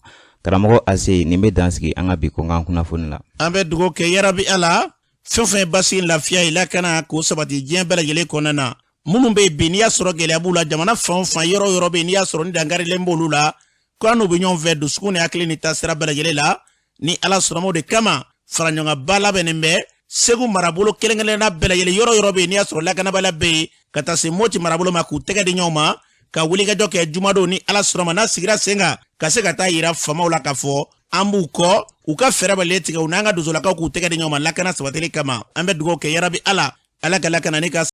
Speaker 13: Karamɔgɔ Ase, nin bɛ dan sigi an ka bi kɔnkan kunnafoni la.
Speaker 2: An bɛ dugawu kɛ, yarabi Ala, fɛn fɛn ye basi, lafiya ye, lakana k'o sabati diɲɛ bɛɛ lajɛlen kɔnɔna na. Minnu bɛ yen bi, n'i y'a sɔrɔ gɛlɛya b'u la jamana fan o fan, yɔrɔ o yɔrɔ bɛ yen, n'i y'a sɔrɔ ni dankarilen b'olu la, ko an n'u bɛ ɲɔgɔn fɛ dusukun ni hakili ni taasira bɛɛ lajɛlen la. Ni Ala sɔnna o de kama, faraɲɔgɔnba labɛnnen bɛ Segu marabolo kelen kelenna bɛɛ lajɛlen, yɔrɔ yɔrɔ bɛ yen n'i y'a sɔrɔ lakanabaliya bɛ yen, ka taa se Moti marabolo ma, k'u tɛgɛ di ɲɔgɔn ma ka wulikajɔ kɛ jumadon ni Ala sɔnna ma, n'a sigira sen kan, ka se ka taa yira faamaw la k'a fɔ an b'u kɔ, u ka fɛɛrɛ bɛɛ tigɛ, u n'an ka donsolakaw k'u tɛgɛ di ɲɔgɔn ma lakana sabatili kama. An bɛ dugawu kɛ, yarabi Ala, Ala ka lakana ni ka